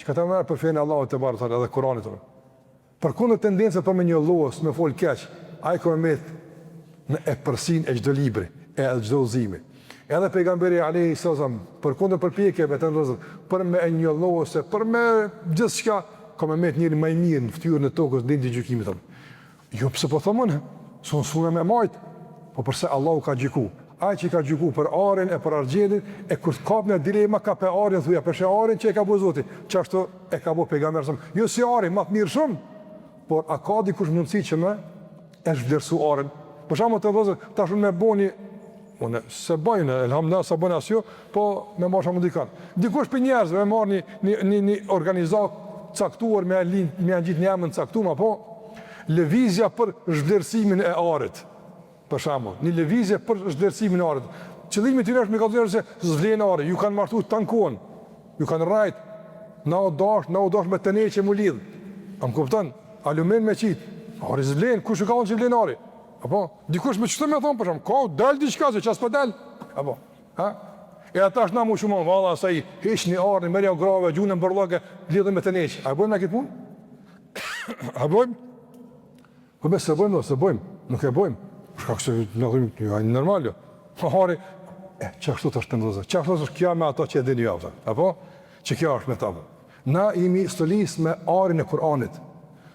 çka të merr për fenë e Allahut tebareke ve teala edhe Kur'anit apo. Përkundër tendencës për me njollos, me fol keq, ai ka me met në epërsinë e çdo libri, e çdo udhëzimi. Edhe pejgamberi alejhi selam përkundër përpjekjeve të njerëzve për me e njollosë, për me gjithçka, ka me met njeri ma i mirë në fytyrën e tokës në ditën e gjykimit. Jo pse po them unë, se unë s'mundem me majt, po përse Allahu ka gjyku. Ai që ka gjyku për arin e për argjendin, e kur të kap në dilema kape arin, thuja pe sheh arin që e ka bo Zoti, qashtu e ka bo pejgamberi alejhi selam. Jo si ari, ma të mirë shumë, por a ka dikush mundësi që me e zhvlerësu arin. Për shembull të vëzër, tash unë me bo një, unë s'e boj, elhamdulillah s'e bojnë as ju, po me marrë shembull dikan. Dikush prej njerëzve me marrë një, një, një, një organizatë caktuar me lin, me ngjit një emën caktuar, apo lëvizja për zhvlerësimin e arit. Për shembull, një lëvizje për zhvlerësimin e arit. Qëllimi i tyre është me kallëzuar se s'vlen ari, ju kanë martu tan kohën. Ju kanë rrajt. Na u dash, na u dash me teneqe mu lidh. A më kupton? Alumin me qit. Ari s'vlen, kush e ka thonë që vlen ari? Apo dikush me çto me thon për shembull, ka dal diçka se ças po dal. Apo, ha? E ata është na mu shumë valla sa i hiqni arin merrjau grave gjune n'bërllog lidhe me teneqe. A bëjmë na këtë punë? A bëjmë? Po be s'e bëjmë, s'e bëjmë, nuk e bëjmë. Për shkak se na themi, jo, normal jo. Po ari, e qashtu është vëllezër. Qashtu është kjo me ato që e dini ju apo? Që kjo është me ta. Na jemi stolis me arin e Kur'anit.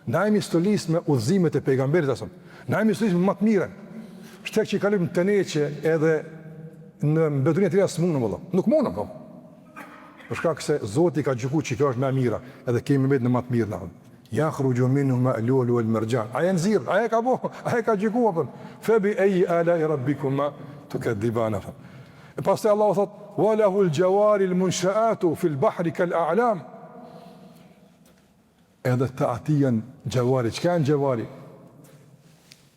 Na jemi stolis me udhëzimet e pejgamberit alejhi selam. Na jemi stolis me më të mirën. Shtek që i kalojmë në teneqe edhe në mbeturina të tjera s'mundëm vëlla. Nuk mundëm, po. Për shkak se Zoti ka gjykuar që kjo është më e mira, edhe kemi met në më të mirë na. Yakhruju minhuma al-lu'lu wal-marjan. Ai e nxjerr, ai e ka bo, ai e ka gjykuar apo. Fa bi ayyi ala'i rabbikuma tukadhiban. E pastaj Allahu thot: "Wa lahu al-jawari al-munsha'atu fi al-bahri kal-a'lam." Edhe të atij janë xhevari. Çka janë xhevari?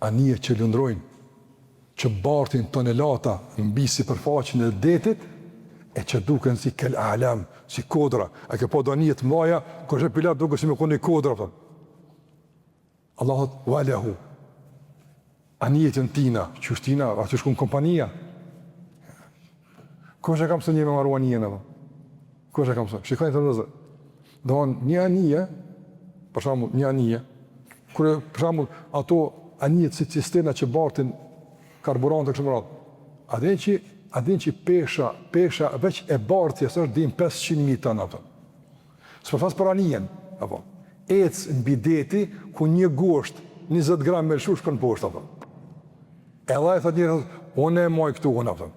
Anije që lundrojnë, që bartin tonelata mbi sipërfaqen e detit e që duken si kel alam, si kodra. A ke pa do anije të mëdha, kur sheh pi lart duket si me kon një kodër, apo. Allahu thot, wa lahu. Anijet janë tina, qysh tina, aty shkon kompania. Kush e ka mësu një me maru anijen, apo? Kush e ka mësu? Shikoni të vëllezër. Domthon një anije, për shembull, një anije, kur për shembull ato anijet si cisterna që bartin karburante kështu me radhë. A din që a din që pesha, pesha veç e bartjes është deri 500.000 ton apo. S'po flas për anijen, apo. Ec mbi deti ku një gosht 20 gram me lëshu shkon poshtë apo. Edhe ai thotë njëri, unë e maj këtu unë apo.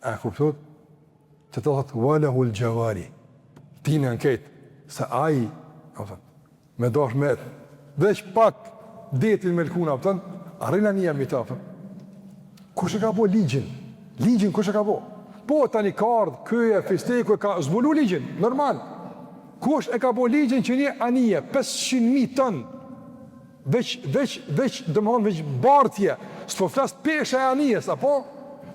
A e kuptot? Që të thotë, wa lahul xhevari, tina në ketë, se ai, a me dash me, veç pak detin me lkun, a kupton, arrin anija mi ta, Kush e ka bo ligjin? Ligjin kush e ka bo? Po, tani ka ardhë, ky e fisteku e ka zbulu ligjin, normal. Kush e ka bo ligjin që një anije, 500.000 ton, Veç, veç, veç, domethonë, veç bartje, s'po flas pesha e anijes, apo?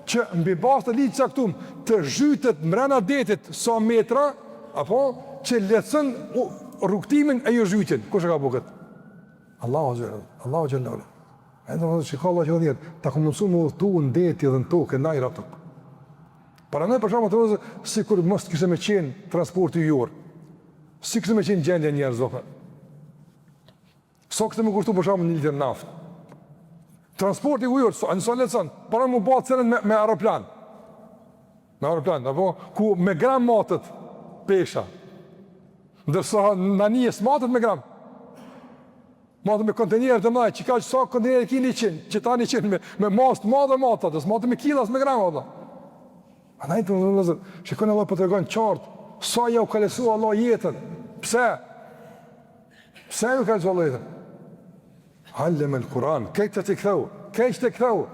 Që mbi bazë të ligjit caktum, të zhytet mrena detit sa metra, apo? Që lehtëson rrugëtimin e jo zhytjen. Kush e ka bo këtë? Allahu xhel, Allahu xhel. E do të thotë Allah që dhjet, ta ka mundsu me udhëtu në det dhe në tokë në ajër ato. Paramendo për shembull të vëllezër, sikur mos të kishte me qenë transporti ujor. Si kishte me qenë gjendja e njerëzve? Sa kishte me kushtu për shembull një litër naftë? Transporti ujor, sa në sa lehtëson, para mu ba cenën me, me aeroplan. Me aeroplan, apo, ku me gram matet pesha. Ndërsa në anije s'matet me gram. Matet me kontenjerë të mëdhaj, që ka që sa kontenjerë ki 100, që tani 100 me, me masë të madhe matet, s'matet me kila, me gram, apo. Andaj të nderuar vëllezër, shikoni Allah po tregon qartë, sa jau ka lehtësu Allah jetën, pse? Pse jau ka lehtësu Allah jetën? Allemel Kur'an, krejt të ktheu, krejt të ktheu.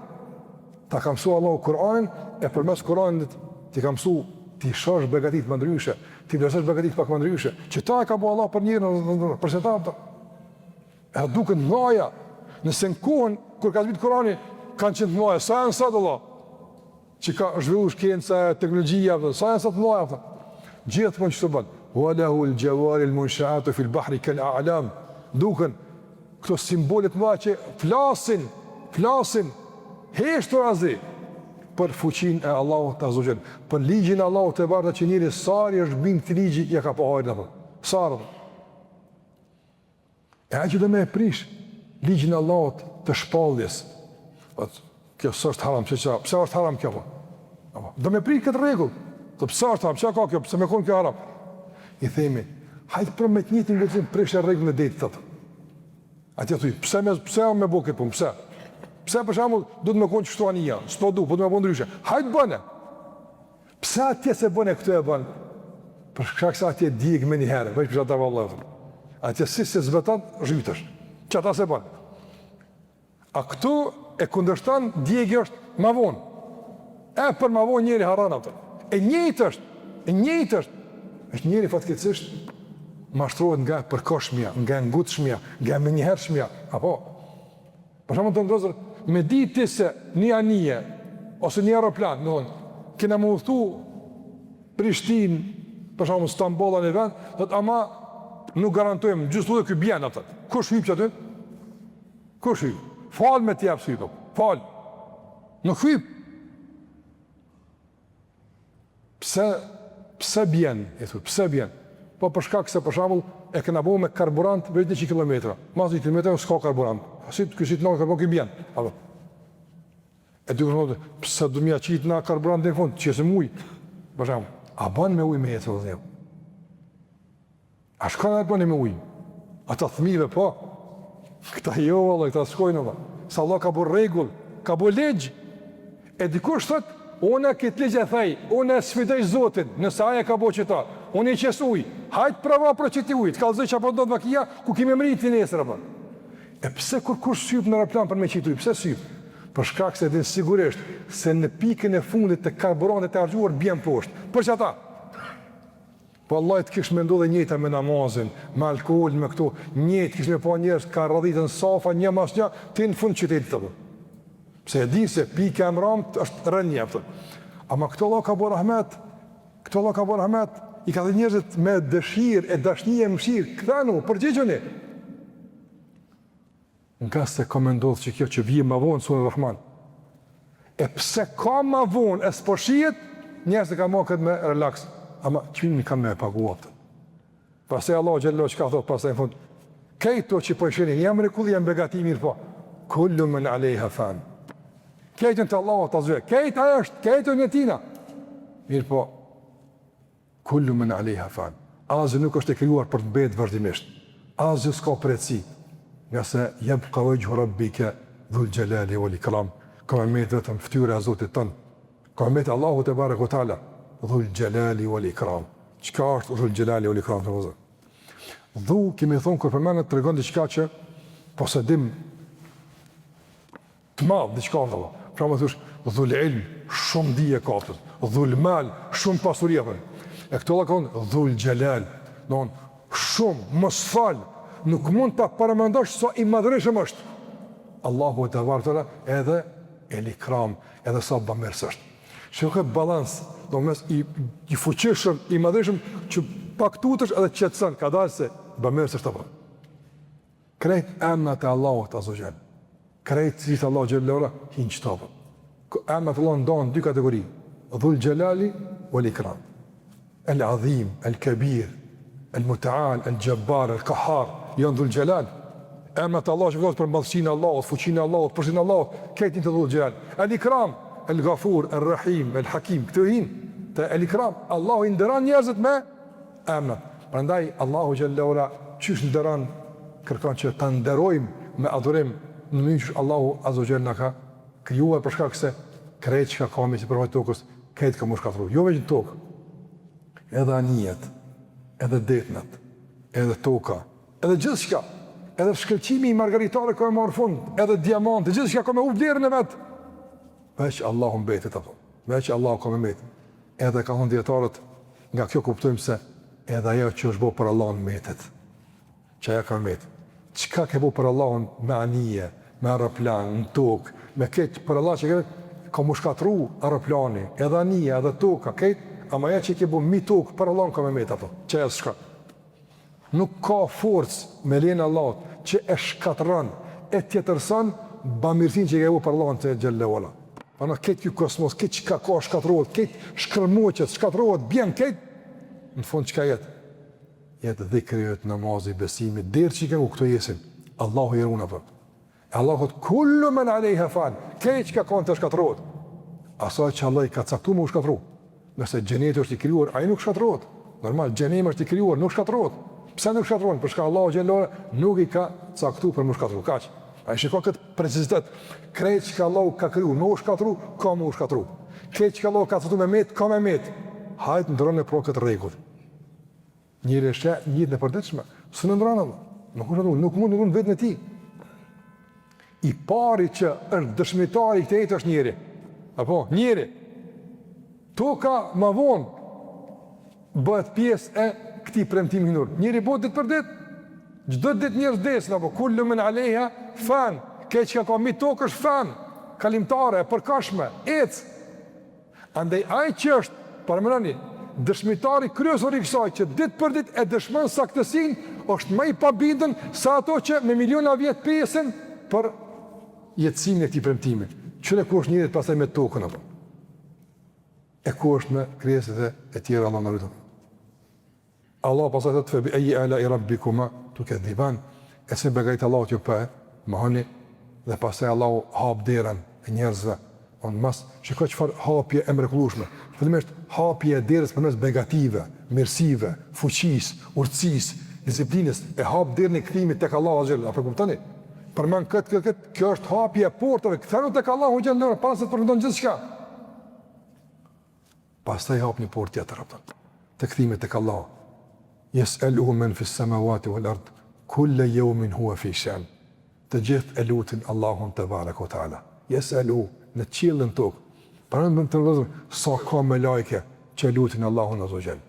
Ta ka mësu Allahu Kur'anin, e përmes Kur'anit t'i ka mësu. T'i shohësh begatitë më ndryshe, t'i vlerësosh begatitë pak më ndryshe. Qeta e ka bo Allah për njerin, për qeta, apo. E duken të mdhaja, nëse në kohën kur ka zbrit Kurani kanë qenë të mdhaja, sa janë sot Allah? Që ka zhvillu shkenca, teknologjia, sa janë sot të mdhaja, apo. Gjithmonë qeshtu bën. Wa lahu al-jawari al-munsha'atu fi al-bahri kal-a'lam. Duken këto simbole të mëdha që flasin, flasin heshturazi për fuqinë e Allahut azze ue xhel, për ligjin e Allahut tebareke që njeri sa i është bind këtij ligji ja ka pa hajrin apo. Sa herë. E ai që do me e prish ligjin e Allahut të shpalljes, po kjo s'është haram, pse ça, pse është haram kjo po? Apo, do me prish këtë rregull. Po pse është haram, çka ka kjo, pse me kon kjo haram? I themi, hajt për me të njëjtin guxim prishe rregullin e detit atë. Atje thuj, pse me pse me bo këtë punë, pse? Pse për shembull duhet me kon qështu anija, s'po du, po du me bo ndryshe. Hajt bëne. Pse atje s'e bën e këtu e bën? Për shkak se atje djeg menjëherë, veç për ata vëllai. Atje si se zbeton, zhytesh. Qata s'e bën. A këtu e kundërshton djegja është ma vonë. E për ma vonë njeri harron atë. E njëjtë është, e njëjtë është. Është njeri fatkeqësisht mashtrohet nga e përkohshmja, nga e ngutshmja, nga e menjëhershmja, apo Për shembull të nderuar, me ditë ti se një anije ose një aeroplan, do thonë, kena me udhëtu Prishtinë, për shembull Stamboll a një vend, do të ama nuk garantojmë, gjysë udhe ky bjen atë. Kush hyp qaty? Kush hyp? Fal me t'jep s'hyp, fal. Nuk hyp. Pse pse bjen, i thu, pse bjen? Po për shkak se për shembull e kena bo me karburant veç 100 kilometra. Mas 100 kilometra s'ka karburant. Si të kësit në karburant ky bjen. Apo. E dikush thotë, pse do m'ia qit na karburant në fund, qesim ujë. Për shembull, a bën me ujë me ecë vëllai? A shkon aeroplani me ujë? Ata fëmijëve po. Këta jo valla, këta s'shkojnë valla. Se Allah ka bo rregull, ka bo ligj. E dikush thot, unë këtë ligj e thej, unë e sfidoj Zotin, nëse ai e ka bo qeta, unë i qes ujë. Hajt provo për qiti ujë, të kallzoj çfarë po ndodh vakia, ku kemi mrri ti nesër apo. E pse kurkush s'hyp në aeroplan për me qit ujë? Pse s'hyp? Për shkak se din sigurisht se në pikën e fundit të karburantit të harxhuar bjen poshtë. Për qata? Po vallahi të kish me ndodhë e njëjta me namazin, me alkoolin, me këto, njëjtë kish me pa njerëz ka radhiten safa një mas një, ti në fund qytetit apo. Pse e din se pika e mramt është rënia apo. Ama këto Allah ka bo rahmet, këto Allah ka bo rahmet, i ka thënë njerëzit me dëshirë e dashni e mëshirë, kthenu, përgjigjuni. Ngase ka me ndodhë që kjo që vjen ma vonë, sure Rahman. E pse ka ma vonë e s'po shihet, njerëzit e ka marrë këtë me relaks. Ama çmimin kanë me e pagu atë. Pastaj Allahu xhelle çka thotë pastaj në fund. Kejto që po i shihni, janë mrekulli, janë begati mirëpo. Kullu men alejha fan. Kejt janë të Allahut azze ve xhel. Kejt ai është, kejt janë tina. Mirëpo, Kullu men alejha fan. Asgjë nuk është e krijuar për të mbetë vazhdimisht. Asgjë s'ka përjetësi. Ngase jebka vexhhu rabbike dhul xhelali wal ikram. Ka me mbetë vetëm fytyra e Zotit tënd. Ka me mbetë Allahu tebareke ve teala dhul xhelali wal ikram. Çka është dhul xhelali wal ikram të vëllezër? Dhu, kemi thonë kur përmendet tregon diçka që posedim Të madh, diçka është Allah. Pra më thush, dhul ilm, shumë dije ka atë. Dhul mal, shumë pasuri apo. E këtu Allah ka thonë, dhul xhelal, don shumë, mos fal, nuk mund ta paramendosh sa i madhërishëm është. Allahu tebareke ve teala edhe el ikram, edhe sa bamirës është. Shiko këtë balans, do mes i, i fuqishëm, i madhërishëm, që pak tutesh edhe qetëson, ka dalë se bamirës është apo. Krejt emrat e Allahut azze ve xhel, krejt cilësitë e Allahut xhelle ve ala hin qëtu. Emrat e Allahut ndahen në dy kategori, Dhul Xhelali wal Ikram. El Adhim, El Kebir, El Muteal, El Xhebbar, El Kahhar, janë Dhul Xhelal. Emrat e Allahut që flasin për madhësinë e Allahut, fuqinë e Allahut, përsinë e Allahut, krejt hin te Dhul Xhelal. El Ikram, El Gafur, El Rahim, El Hakim, këto hin te El Ikram. Allahu i nderon njerëzit me emrat. Prandaj Allahu xhelle ve ala qysh nderon kërkon që ta nderojmë me adhurim në mënyrë që Allahu azze ve xhel na ka krijuar për shkak se krejt çka ka mbi sipërfaqe të tokës, krejt ka m'u shkatërru. Jo veç në tokë. Edhe anijet, edhe detnat, edhe toka, edhe gjithçka, edhe shkëlqimi i margaritarëve ka me marrë fund, edhe diamanti, gjithçka ka me hup vlerën e vet. Veç Allahu mbetet apo. Veç Allahu ka me mbet. Edhe kanë thënë dijetarët, nga kjo kuptojmë se edhe ajo që është bo për Allahun metet. Që ajo ka met. Çka ke bo për Allahun me anije, me aeroplan, në tokë, me këtë për Allah që ke ka m'u shkatrru aeroplani, edhe anija, edhe toka, këtë, ama ajo që ke bo mi tokë për Allahun ka me met apo, që ajo s'shkon. Nuk ka forcë me lejen e Allahut që e shkatërron, e tjetërson bamirësinë që ke bo për Allahun xhelle ue ala. Pra këtë ky kosmos, këtë çka ka shkatërrohet, këtë shkërmoqet, shkatërrohet, bjen këtë, në fund çka jet? Jet dhikri, jet namazi, besimi, deri që i ke këto jesin, Allahu i run apo. E Allahu thot kullu men alejha fan, krejt çka ka në të shkatërrohet. Asaj që Allah i ka caktuar me u shkatërru. Nëse xheneti është i krijuar, ai nuk shkatërrohet. Normal, xhenemi është i krijuar, nuk shkatërrohet. Pse nuk shkatërrohet? Për shkak Allahu xhelle ue ala nuk i ka caktuar për me u shkatërru. Kaq. A e shikon këtë precizitet? Krejt çka Allahu ka kriju, me u shkatërru, ka me u shkatërru. Krejt çka Allahu ka caktuar me met, ka me met. Hajt ndrrone pra këtë rregull. Njeri e sheh në jetën e përditshme, s'e ndrron Allah. Nuk është nuk mund të ndrron veten e tij. I pari që është dëshmitar i këtij ajeti është njeri. Apo, njeri. Toka ma vonë bëhet pjesë e këtij premtimi hyjnor. Njeri bëhet ditë për ditë. Çdo ditë njerëz desin apo kullu men alejha fan. Krejt çka ka mi tokë është fan, kalimtare, e përkohshme, ec. Andaj ai që është, paramendoni, dëshmitari kryesor i kësaj që ditë për ditë e dëshmon saktësinë, është më i pabindun se ato që me miliona vjet presin për jetësimin e këtij premtimi. Qyre ku është njeri pastaj me tokën apo? E ku është me krijesat e tjera Allahu na rujtë. Allah pastaj thotë fe bi ayyi ala rabbikuma tukedhiban, e cilën begati Allahut ju po e mohoni dhe pastaj Allahu hap derën e njerëzve, on mas shiko çfarë hapje e mrekullueshme. Fillimisht hapje e derës përmes begative, mirësive, fuqisë, urtësisë, disiplinës, e hap derën e kthimit tek Allahu azze a po kuptoni? Përmend kët kët kët, kjo është hapje e portave, kthehuni tek Allahu xhelle para se të përfundon gjithçka. Pastaj hap një portë tjetër, apo, të kthimit tek Allahu. Jes'eluhu men fis samawati wal ard kulla yawmin huwa fi sha'n. Të gjithë e lutin Allahun tebareke ve teala. Jes'eluhu në qiell në tokë. Paramendo vëllezër, sa ka melajke që e lutin Allahun azze ve xhel.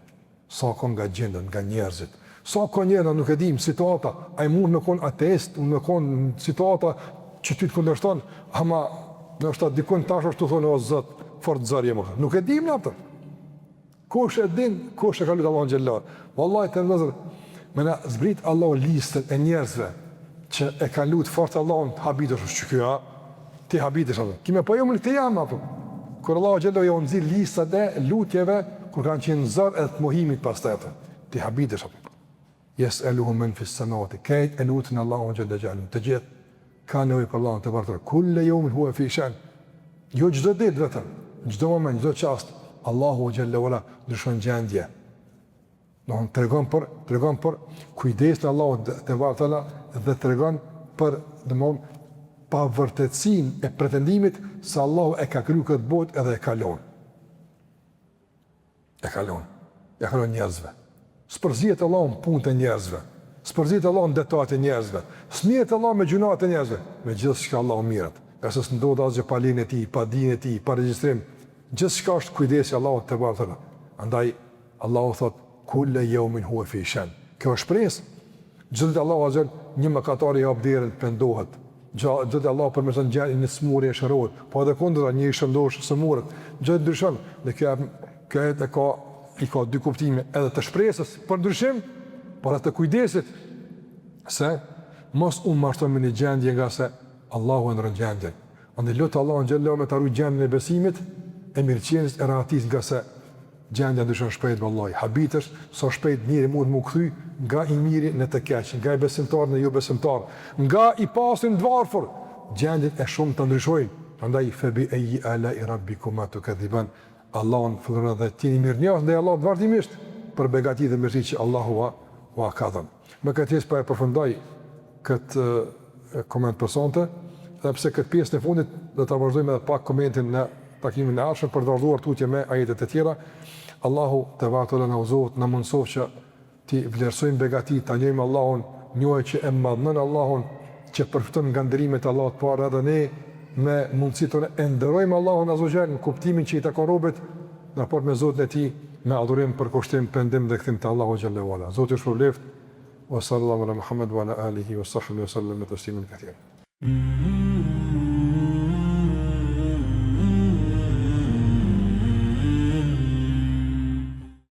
Sa ka nga xhindët, nga njerëzit. Sa ka njerëz, na nuk e dimë situata, ai mund me kon ateist, mund me kon situata që ty të kundërshton, ama ndoshta dikun tash është tu thonë o Zot, fort zor jemi. Nuk e dimë na atë. Kush e din, kush e ka lutë Allahun xhelle. Wallahi të vëllezër, me na zbrit Allahu listën e njerëzve që e kanë lutë fort Allahun, habitesh, që kjo, Ti habitesh apo? Ki me pa jo më këtë jam apo? Kur Allahu xhelle jau nxjerr listat e lutjeve kur kanë qenë zor edhe të mohimit pastaj atë. Ti habitesh apo? Jes'eluhu men fis samawati. Krejt e lutin Allahun xhelle xhelaluhu. Të gjithë kanë nevojë për Allahun tebareke. Kulle jeumin huve fi shen. Jo çdo ditë vetëm, çdo moment, çdo çast Allahu xhelle ve ala ndryshon gjendje. Domthon tregon për tregon për kujdesin e Allahut tebareke ve teala dhe tregon për domthon pavërtetësinë e pretendimit se Allahu e ka kriju këtë botë edhe e ka lon. E ka lon. Ja ka lon njerëzve. S'përzihet Allahu në punët e njerëzve. S'përzihet Allahu në detajet e njerëzve. S'mirret Allahu me gjynahet e njerëzve. Me gjithçka Allahu mirret. Ngase s'ndodh asgjë pa lejen e tij, pa dijen e tij, pa regjistrim. Gjithçka është kujdesi i Allahut tebareke ve teala. Andaj Allahu thot kulle yawmin huwa fi shan. Kjo është shpresë. Çdo ditë Allahu azze një mëkatar i hap derën të pendohet. Çdo ditë Allahu përmirëson gjendjen e sëmurë e shërohet. Po edhe kundra një i shëndosh sëmuret. Çdo ditë ndryshon. Dhe kjo kjo ajet e ka i ka dy kuptime, edhe të shpresës për ndryshim, por edhe të kujdesit se mos u mashtro me një gjendje ngase Allahu e ndron gjendjen. Andaj lute Allahun xhelle me ta rujt gjendjen e besimit, e mirëqenies e rahatisë ngase Gjendja ndryshon shpejt vallahi, habitesh sa shpejt njeri mund m'u kthy nga i miri në të keq, nga i besimtar në jobesimtar, nga i pasur në të varfër, gjendjet e shumta ndryshojnë, prandaj fe bi ejji alai rabbikuma tukedhiban, Allahun falënderoni dhe të jeni mirënjohës ndaj Allahut vazhdimisht për begatitë dhe mirësitë që Allahu ua ua ka dhënë. Me këtë pjesë po e përfundoj këtë koment për sonte, edhe pse këtë pjesën e fundit do ta vazhdojmë edhe pak komentin në takimin e ardhshëm për të vazhduar tutje me ajetet e tjera. Allahu tebareke ve teala na udhëzoftë, na mundësoftë që t'i vlerësojmë begatitë, ta njohim Allahun, njohje që e madhnon Allahun, që përfiton nga nderimet e Allahut, por edhe ne me mundësitë tona e nderojmë Allahun azze ve xhel në kuptimin që i takon robit. në raport me Zotin e tij, me adhurim, përkushtim, pendim dhe kthim te Allahu xhelle ue ala. Zoti ju shpërbleftë. Wa sallallahu ala Muhammed wa ala alihi wa sahbihi wa sallam tasliman katira.